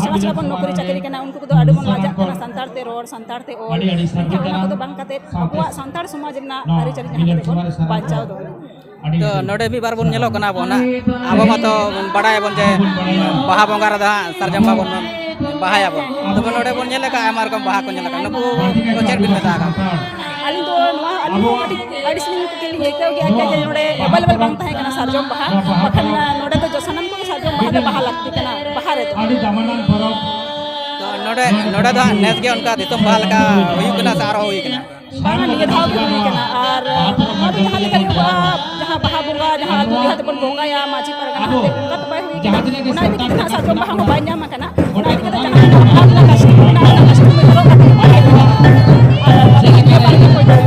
ᱥᱮᱬᱟ ᱥᱮᱬᱟ ᱵᱚᱱ ᱱᱚᱠᱨᱤ ᱪᱟᱹᱠᱨᱤ ᱠᱟᱱᱟ, ᱩᱱᱠᱩ ᱠᱚᱫᱚ ᱟᱹᱰᱤ ᱵᱚᱱ ᱞᱟᱡᱟᱜ ᱠᱟᱱᱟ ᱥᱟᱱᱛᱟᱲ ᱛᱮ ᱨᱚᱲ, ᱥᱟᱱᱛᱟᱲ ᱛᱮ ᱚᱞ᱾ ᱢᱮᱱᱠᱷᱟᱱ ᱚᱱᱟ ᱠᱚᱫᱚ ᱵᱟᱝ ᱠᱟᱛᱮ ᱟᱵᱚᱣᱟᱜ ᱥᱟᱱᱛᱟᱲ ᱥᱚᱢᱟᱡᱽ ᱨᱮᱱᱟᱜ ᱟᱹᱨᱤᱪᱟᱹᱞᱤ ᱡᱟᱦᱟᱸ ᱠᱟᱛᱮ ᱵᱚᱱ ᱵᱟᱧᱪᱟᱣ ᱫᱚᱦᱚᱭᱟ᱾ ᱛᱚ ᱱᱚᱰᱮ ᱢᱤᱫ ᱵᱟᱨ ᱵᱚᱱ ᱧᱮᱞᱚᱜ ᱠᱟᱱᱟ ᱟᱵᱚ ᱱᱟᱜ, ᱟᱵᱚ ᱢᱟᱛᱚ ᱵᱟᱲᱟᱭᱟᱵᱚᱱ ᱡᱮ ᱵᱟᱦᱟ ᱵᱚᱸᱜᱟ ᱨᱮᱫᱚ ᱦᱟᱸᱜ ᱥᱟᱨᱡᱚᱢ ᱵᱟᱵᱚᱱ ᱵᱟᱦᱟᱭᱟᱵᱚᱱ, ᱛᱚᱵᱮ ᱱᱚᱰᱮ ᱵᱚᱱ ᱧᱮᱞ ᱟᱠᱟᱫᱼᱟ ᱟᱭᱢᱟ ᱨᱚᱠᱚᱢ ᱵᱟᱦᱟ ᱠᱚ ᱧᱮᱞ ᱟᱠᱟᱫᱼᱟ, ᱱᱩᱠᱩ ᱫᱚ ᱪᱮᱫ ᱵᱤᱱ ᱢᱮᱛᱟ ᱟᱠᱟᱫ ᱠᱚᱣᱟ? ᱟᱹᱞᱤᱧ ᱫᱚ ᱱᱚᱣᱟ, ᱟᱹᱞᱤᱧ ᱦᱚᱸ ᱟᱹᱰᱤ ᱟᱹᱲᱤᱥ ᱞᱤᱧ ᱞᱤᱧ ᱟᱹᱭᱠᱟᱹᱣ ᱜᱮᱭᱟ ᱡᱮ ᱱᱚᱰᱮ ᱮᱵᱮᱞᱮᱵᱮᱞ ᱵᱟᱝ ᱛᱟᱦᱮᱸ ᱠᱟᱱᱟ ᱥᱟᱨᱡᱚᱢ ᱵᱟᱦᱟ, ᱵᱟᱠᱷᱟᱱ ᱱᱚᱰᱮ ᱫᱚ ᱥᱟᱱᱟᱢ ᱠᱚᱜᱮ ᱥᱟᱨᱡᱚᱢ ᱵᱟᱦᱟ ᱫᱚ ᱵᱟᱦᱟ ᱞᱟᱹᱠᱛᱤ ᱠᱟᱱᱟ ᱵᱟᱦᱟ ᱨᱮᱫᱚ᱾ ᱟᱹᱰᱤ ᱫᱟᱢᱟᱱᱟᱱ ᱯᱚᱨᱚᱵᱽ᱾ ᱛᱚ ᱱᱚᱰᱮ, ᱱᱚᱰᱮ ᱫᱚ ᱦᱟᱸᱜ ᱱᱮᱥ ᱜᱮ ᱚᱱᱠᱟ ᱫᱤᱥᱚᱢ ᱵᱟᱦᱟ ᱞᱮᱠᱟ ᱦᱩᱭᱩᱜ ᱠᱟᱱᱟ ᱥᱮ ᱟᱨᱦᱚᱸ ᱦᱩᱭ ᱠᱟᱱᱟ? ᱵᱟᱝᱟ, ᱱᱤᱭᱟᱹ ᱫᱷᱟᱣ ᱜᱮ ᱦᱩᱭ ᱠᱟᱱᱟ᱾ ᱟᱨ ᱱᱚᱣᱟ ᱫᱚ ᱡᱟᱦᱟᱸ ᱞᱮᱠᱟ ᱦᱩᱭᱩᱜᱼᱟ, ᱡᱟᱦᱟᱸ ᱵᱟᱦᱟ ᱵᱚᱸᱜᱟ, ᱡᱟᱦᱟᱸ ᱟᱹᱛᱩ ᱡᱟᱦᱟᱸ ᱛᱮᱵᱚᱱ ᱵᱚᱸᱜᱟᱭᱟ ᱢᱟᱹᱡᱷᱤ ᱯᱟᱨᱜᱟᱱᱟ ᱟᱛᱮ, ᱚᱱᱠᱟ ᱫᱚ ᱵᱟᱭ ᱦᱩᱭ ᱠᱟᱱᱟ᱾ ᱚᱱᱟ ᱤᱫᱤ ᱠᱟᱛᱮ ᱦᱟᱸᱜ ᱥᱟᱨᱡᱚᱢ ᱵᱟᱦᱟ ᱦᱚᱸ ᱵᱟᱭ ᱧᱟᱢ ᱟᱠᱟᱱᱟ᱾ ᱚᱱᱟ ᱤᱫᱤ ᱠᱟᱛᱮ ᱡᱟᱦᱟᱸ ᱵᱟᱦᱟ ᱨᱮᱱᱟᱜ ᱠᱟᱥᱴᱚᱢ ᱢᱮᱱᱟᱜᱼᱟ, ᱚᱱᱟ ᱠᱟᱥᱴᱚᱢ ᱢᱮᱱᱟᱜᱼᱟ᱾ ᱟᱨ ᱚᱱᱟ ᱤᱫᱤ ᱠᱟᱛᱮ ᱵᱟᱝ ᱦᱩᱭ ᱠᱟᱱᱟ᱾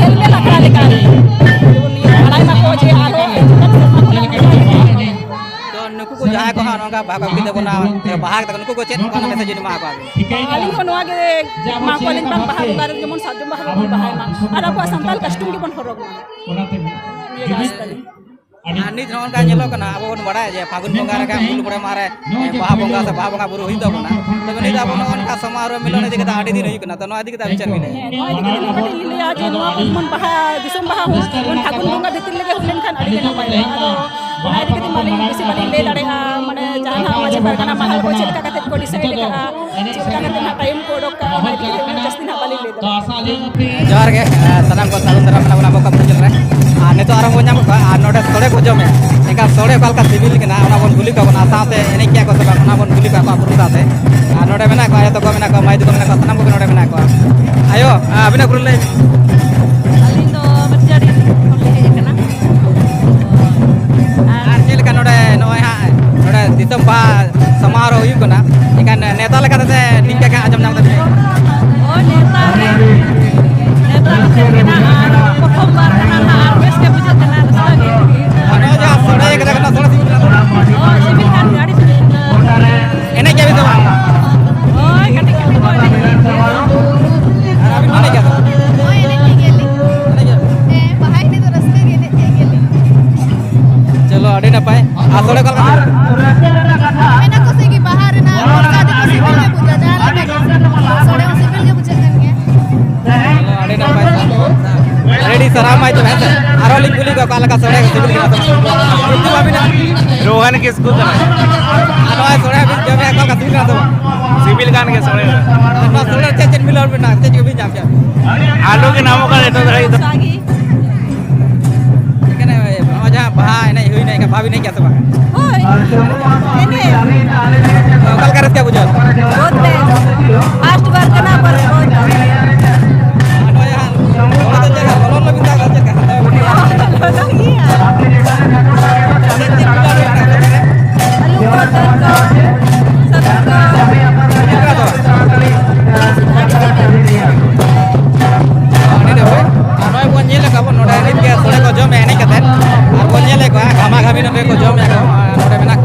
ᱦᱮᱞᱢᱮᱞ ᱟᱠᱷᱲᱟ ᱞᱮᱠᱟ ᱡᱮᱢᱚᱱ ᱱᱤᱭᱟᱹ ᱵᱟᱲᱟᱭ ᱢᱟᱠᱚ ᱡᱮ ᱟᱨᱦᱚᱸ ᱦᱤᱡᱩᱜ ᱠᱟᱱ ᱥᱮᱨᱢᱟ ᱠᱷᱚᱱᱟᱜ ᱱᱚᱝᱠᱟ ᱜᱮ ᱛᱚ ᱱᱩᱠᱩ ᱠᱚ ᱡᱟᱦᱟᱸᱭ ᱠᱚ ᱦᱟᱸᱜ ᱱᱚᱝᱠᱟ ᱵᱟᱦᱟ ᱠᱚ ᱟᱹᱜᱩ ᱛᱟᱵᱚᱱᱟ, ᱵᱟᱦᱟ ᱠᱟᱛᱮ ᱱᱩᱠᱩ ᱠᱚ ᱪᱮᱫ ᱚᱱᱠᱟᱱᱟᱜ message ᱵᱤᱱ ᱮᱢᱟ ᱠᱚᱣᱟ ᱵᱤᱱ? ᱟᱹᱞᱤᱧ ᱦᱚᱸ ᱱᱚᱣᱟ ᱜᱮ ᱮᱢᱟ ᱠᱚᱣᱟᱞᱤᱧ, ᱵᱟᱝ ᱵᱟᱦᱟ ᱵᱚᱸᱜᱟ ᱨᱮ ᱡᱮᱢᱚᱱ ᱥᱟᱨᱡᱚᱢ ᱵᱟᱦᱟ ᱵᱚᱱ ᱵᱟᱦᱟᱭ ᱢᱟ ᱟᱨ ᱟᱵᱚᱣᱟᱜ ᱥᱟᱱᱛᱟᱲ ᱠᱟᱥᱴᱚᱢ ᱜᱮᱵᱚᱱ ᱦᱚᱨᱚᱜᱽ ᱢᱟ᱾ ᱱᱤᱭᱟᱹ ᱜᱮ ᱟᱥ ᱛᱟᱹᱞᱤᱧ᱾ ᱟᱨ ᱱᱤᱛ ᱱᱚᱜᱼᱚ ᱱᱚᱝᱠᱟ ᱧᱮᱞᱚᱜ ᱠᱟᱱᱟ, ᱟᱵᱚ ᱵᱚᱱ ᱵᱟᱲᱟᱭᱟ ᱡᱮ ᱯᱷᱟᱹᱜᱩᱱ ᱵᱚᱸᱜᱟ ᱨᱮᱜᱮ ᱢᱩᱞᱩᱜ ᱢᱚᱬᱮ ᱢᱟᱦᱟ ᱨᱮ, ᱮ, ᱵᱟᱦᱟ ᱵᱚᱸᱜᱟ ᱥᱮ ᱵᱟᱦᱟ ᱵᱚᱸᱜᱟ ᱵᱩᱨᱩ ᱦᱩᱭᱩᱜ ᱛᱟᱵᱚᱱᱟ᱾ ᱛᱚᱵᱮ ᱱᱤᱛ ᱟᱵᱚ ᱱᱚᱜᱼᱚ ᱱᱚᱝᱠᱟ ᱥᱚᱢᱟᱨᱳᱦ ᱢᱤᱞᱚᱱ ᱤᱫᱤ ᱠᱟᱛᱮ ᱟᱹᱰᱤ ᱫᱤᱱ ᱦᱩᱭᱩᱜ ᱠᱟᱱᱟ, ᱛᱚ ᱱᱚᱣᱟ ᱤᱫᱤ ᱠᱟᱛᱮ ᱟᱵᱤᱱ ᱪᱮᱫ ᱵᱤᱱ ᱞᱟᱹᱭᱟ? ᱦᱮᱸ, ᱱᱚᱣᱟ ᱤᱫᱤ ᱠᱟᱛᱮ ᱱᱚᱝᱠᱟ ᱞᱤᱧ ᱞᱟᱹᱭᱟ ᱡᱮ ᱱᱚᱣᱟ ᱢᱩᱞᱢᱩᱞ ᱵᱟᱦᱟ, ᱫᱤᱥᱚᱢ ᱵᱟᱦᱟ ᱦᱚᱸ ᱡᱮᱢᱚᱱ ᱯᱷᱟᱹᱜᱩᱱ ᱵᱚᱸᱜᱟ ᱵᱷᱤᱛᱤᱨ ᱨᱮᱜᱮ ᱦᱩᱭ ᱞᱮᱱᱠᱷᱟᱱ ᱟᱹᱰᱤ ᱜᱮ ᱱᱟᱯᱟᱭᱚᱜᱼᱟ᱾ ᱟᱫᱚ ᱚᱱᱟ ᱤᱫᱤ ᱠᱟᱛᱮ ᱢᱟᱹᱞᱤ ᱵᱮᱥᱤ ᱵᱟᱹᱞᱤᱧ ᱞᱟᱹᱭ ᱫᱟᱲᱮᱭᱟᱜᱼᱟ, ᱢᱟᱱᱮ ᱡᱟᱦᱟᱸ ᱱᱟᱦᱟᱜ ᱢᱟᱹᱡᱷᱤ ᱯᱟᱨᱜᱟᱱᱟ ᱢᱟᱦᱟᱞ ᱠᱚ ᱪᱮᱫ ᱞᱮᱠᱟ ᱠᱟᱛᱮ ᱠᱚ decide ᱟᱠᱟᱫᱼᱟ, ᱪᱮᱫ ᱞᱮᱠᱟ ᱠᱟᱛᱮ ᱱᱟᱦᱟᱜ time ᱠᱚ ᱚᱰᱚᱠ ᱠᱟᱜᱼᱟ, ᱚᱱᱟ ᱤᱫᱤ ᱠᱟᱛᱮ ᱩᱱᱟᱹᱜ ᱡᱟᱹᱥᱛᱤ ᱱᱟᱦᱟᱜ ᱵᱟᱹᱞᱤᱧ ᱞᱟᱹᱭ ᱫᱟᱲᱮᱭᱟᱜᱼᱟ᱾ ᱡᱚᱦᱟᱨ ᱜᱮ, ᱮ, ᱥᱟᱱᱟᱢ ᱠᱚ ᱥᱟᱹᱜᱩᱱ ᱫᱟᱨᱟᱢ ᱠᱟᱱᱟ ᱵᱚᱱ ᱟᱵᱚ ᱠᱟᱹᱢᱤ ᱪᱮᱫ ᱨᱮ᱾ ᱟᱨ ᱱᱤᱛᱚᱜ ᱟᱨᱚ ᱵᱚᱱ ᱧᱟᱢ ᱠᱚᱣᱟ, ᱟᱨ ᱱᱚᱰᱮ ᱥᱚᱲᱮ ᱠᱚ ᱡᱚᱢᱮᱫᱼᱟ᱾ ᱮᱱᱠᱷᱟᱱ ᱥᱚᱲᱮ ᱚᱠᱟ ᱞᱮᱠᱟ ᱥᱤᱵᱤᱞ ᱠᱟᱱᱟ, ᱚᱱᱟ ᱵᱚᱱ ᱠᱩᱞᱤ ᱠᱚᱣᱟ ᱵᱚᱱ, ᱟᱨ ᱥᱟᱶᱛᱮ ᱮᱱᱮᱡ ᱠᱮᱜᱼᱟ ᱠᱚ ᱥᱮ ᱵᱟᱝ, ᱚᱱᱟ ᱵᱚᱱ ᱠᱩᱞᱤ ᱠᱚᱣᱟ ᱠᱚᱣᱟ ᱵᱩᱨᱩ ᱥᱟᱶᱛᱮ᱾ ᱟᱨ ᱱᱚᱰᱮ ᱢᱮᱱᱟᱜ ᱠᱚᱣᱟ, ᱟᱭᱳ ᱛᱟᱠᱚ ᱢᱮᱱᱟᱜ ᱠᱚᱣᱟ, ᱢᱟᱹᱭ ᱛᱟᱠᱚ ᱢᱮᱱᱟᱜ ᱠᱚᱣᱟ, ᱥᱟᱱᱟᱢ ᱠᱚᱜᱮ ᱱᱚᱰᱮ ᱢᱮᱱᱟᱜ ᱠᱚᱣᱟ᱾ ᱟᱭᱳ, ᱟ, ᱟᱹᱵᱤᱱᱟᱜ ᱩᱯᱨᱩᱢ ᱞᱟᱹᱭ ᱵᱤᱱ᱾ ᱟᱹᱞᱤᱧ ᱫᱚ ᱵᱟᱹᱪᱟᱹᱲᱤ ᱠᱷᱚᱱ ᱞᱤᱧ ᱦᱮᱡ ᱟᱠᱟᱱᱟ᱾ ᱟᱨ ᱟᱨ ᱪᱮᱫ ᱞᱮᱠᱟ ᱱᱚᱰᱮ, ᱱᱚᱜᱼᱚᱭ ᱦᱟᱸᱜ ᱱᱚᱰᱮ ᱫᱤᱥᱚᱢ ᱵᱟᱦᱟ ᱥᱚᱢᱟᱨᱳᱦ ᱦᱩᱭᱩᱜ ᱠᱟᱱᱟ, ᱮᱱᱠᱷᱟᱱ ᱱᱮᱣᱛᱟ ᱞᱮᱠᱟᱛᱮ ᱱᱤᱝᱠᱟ ᱜᱮ ᱟᱸᱡᱚᱢ ᱧᱟᱢ ᱠᱟᱛᱮ? ᱦᱳᱭ, ᱱᱮᱣᱛᱟ ᱨᱮ, ᱱᱮᱣᱛᱟ ᱠᱟᱛᱮ ᱜᱮ ᱱᱟᱜ ᱟᱨ ᱯᱨᱚᱛᱷᱚᱢ ᱵᱟᱨ ᱠᱟᱱᱟ ᱱᱟᱜ ᱟᱨ ᱵᱮᱥ ᱜᱮ ᱵᱩᱡᱷᱟᱹᱜ ᱠᱟᱱᱟ, ᱨᱟᱹᱥᱠᱟᱹ ᱜᱮ᱾ ᱟᱨ ᱱᱚᱜᱼᱚᱭ ᱡᱟᱦᱟᱸ ᱥᱚᱲᱮ ᱠᱟᱫᱟ ᱠᱚ, ᱱᱚᱣᱟ ᱥᱚᱲᱮ ᱥᱤᱵᱤᱞ ᱠᱟᱱᱟ? ᱦᱳᱭ, ᱥᱤᱵᱤᱞ ᱠᱟᱱ ᱜᱮᱭᱟ, ᱟᱹᱰᱤ ᱥᱤᱵᱤᱞ ᱠᱟᱱᱟ᱾ ᱮᱱᱮᱡ ᱜᱮᱭᱟ ᱵᱤᱱ ᱥᱮ ᱵᱟᱝ? ᱦᱳᱭ, ᱠᱟᱹᱴᱤᱡ ᱠᱟᱹᱴᱤᱡ ᱠᱚ ᱮᱱᱮᱡ ᱜᱮᱭᱟ᱾ ᱟᱨ ᱟᱹᱵᱤᱱ ᱵᱤᱱ ᱮᱱᱮᱡ ᱜᱮᱭᱟ ᱥᱮ ᱵᱟᱝ? ᱦᱳᱭ, ᱮᱱᱮᱡ ᱜᱮᱭᱟᱞᱤᱧ᱾ ᱮᱱᱮᱡ ᱜᱮᱭᱟ ᱵᱤᱱ? ᱦᱮᱸ, ᱵᱟᱦᱟ ᱮᱱᱮᱡ ᱫᱚ ᱨᱟᱹᱥᱠᱟᱹ ᱜᱮ, ᱮᱱᱮᱡ ᱠᱮᱫ ᱜᱮᱭᱟᱞᱤᱧ᱾ ᱪᱚᱞᱚ, ᱟᱹᱰᱤ ᱱᱟᱯᱟᱭ᱾ ᱟᱨ ᱥᱚᱲᱮ ᱚᱠᱟ ᱞᱮᱠᱟ ᱥᱤᱵᱤᱞ ᱠᱟᱱᱟ? ᱢᱮᱱᱟ ᱠᱚ ᱥᱮ ᱠᱤ ᱵᱟᱦᱟ ᱨᱮᱱᱟᱜ ᱯᱨᱚᱥᱟᱫ ᱠᱚ ᱥᱤᱵᱤᱞ ᱜᱮ ᱵᱩᱡᱷᱟᱹᱜᱼᱟ, ᱡᱟᱦᱟᱸ ᱞᱮᱠᱟ ᱜᱮ᱾ ᱥᱚᱲᱮ ᱦᱚᱸ ᱥᱤᱵᱤᱞ ᱜᱮ ᱵᱩᱡᱷᱟᱹᱜ ᱠᱟᱱ ᱜᱮᱭᱟ᱾ ᱟᱹᱰᱤ ᱱᱟᱯᱟᱭ᱾ ᱟᱹᱰᱤ ᱥᱟᱨᱦᱟᱣ ᱢᱟᱭ ᱛᱚᱵᱮ, ᱦᱮᱸ ᱥᱮ? ᱟᱨᱦᱚᱸ ᱞᱤᱧ ᱠᱩᱞᱤ ᱠᱚᱣᱟ, ᱚᱠᱟ ᱞᱮᱠᱟ ᱥᱚᱲᱮ ᱥᱤᱵᱤᱞ ᱠᱟᱱᱟ ᱥᱮ ᱵᱟᱝ? ᱧᱩᱛᱩᱢ ᱟᱹᱵᱤᱱᱟᱜ? ᱨᱳᱦᱟᱱ ᱠᱤᱥᱠᱩ ᱠᱟᱱᱟ᱾ ᱟᱨ ᱱᱚᱣᱟ ᱥᱚᱲᱮ ᱵᱤᱱ ᱡᱚᱢᱮᱫᱼᱟ, ᱚᱠᱟ ᱞᱮᱠᱟ ᱥᱤᱵᱤᱞ ᱠᱟᱱᱟ ᱥᱮ ᱵᱟᱝ? ᱥᱤᱵᱤᱞ ᱠᱟᱱ ᱜᱮᱭᱟ ᱥᱚᱲᱮ ᱫᱚ᱾ ᱟᱨ ᱱᱚᱣᱟ ᱥᱚᱲᱮ ᱨᱮ ᱪᱮᱫ ᱪᱮᱫ ᱢᱤᱞᱟᱹᱣ ᱢᱮᱱᱟᱜᱼᱟ? ᱪᱮᱫ ᱪᱮᱫ ᱵᱤᱱ ᱧᱟᱢ ᱠᱮᱫᱼᱟ? ᱟᱞᱩ ᱜᱮ ᱧᱟᱢᱚᱜ ᱠᱟᱱᱟ ᱱᱤᱛᱚᱜ ᱫᱷᱟᱹᱵᱤᱡ ᱫᱚ᱾ ᱥᱟᱸᱜᱮ᱾ ᱦᱮᱸ, ᱮᱱᱮᱡ ᱦᱩᱭᱱᱟ, ᱮᱱᱠᱷᱟᱱ ᱵᱷᱟᱵᱽ ᱮᱱᱮᱡ ᱠᱮᱫᱟ ᱥᱮ ᱵᱟᱝ? ᱦᱳᱭ, ᱮᱱᱮᱡ᱾ ᱚᱠᱟ ᱞᱮᱠᱟ ᱨᱟᱹᱥᱠᱟᱹ ᱵᱩᱡᱷᱟᱹᱣ?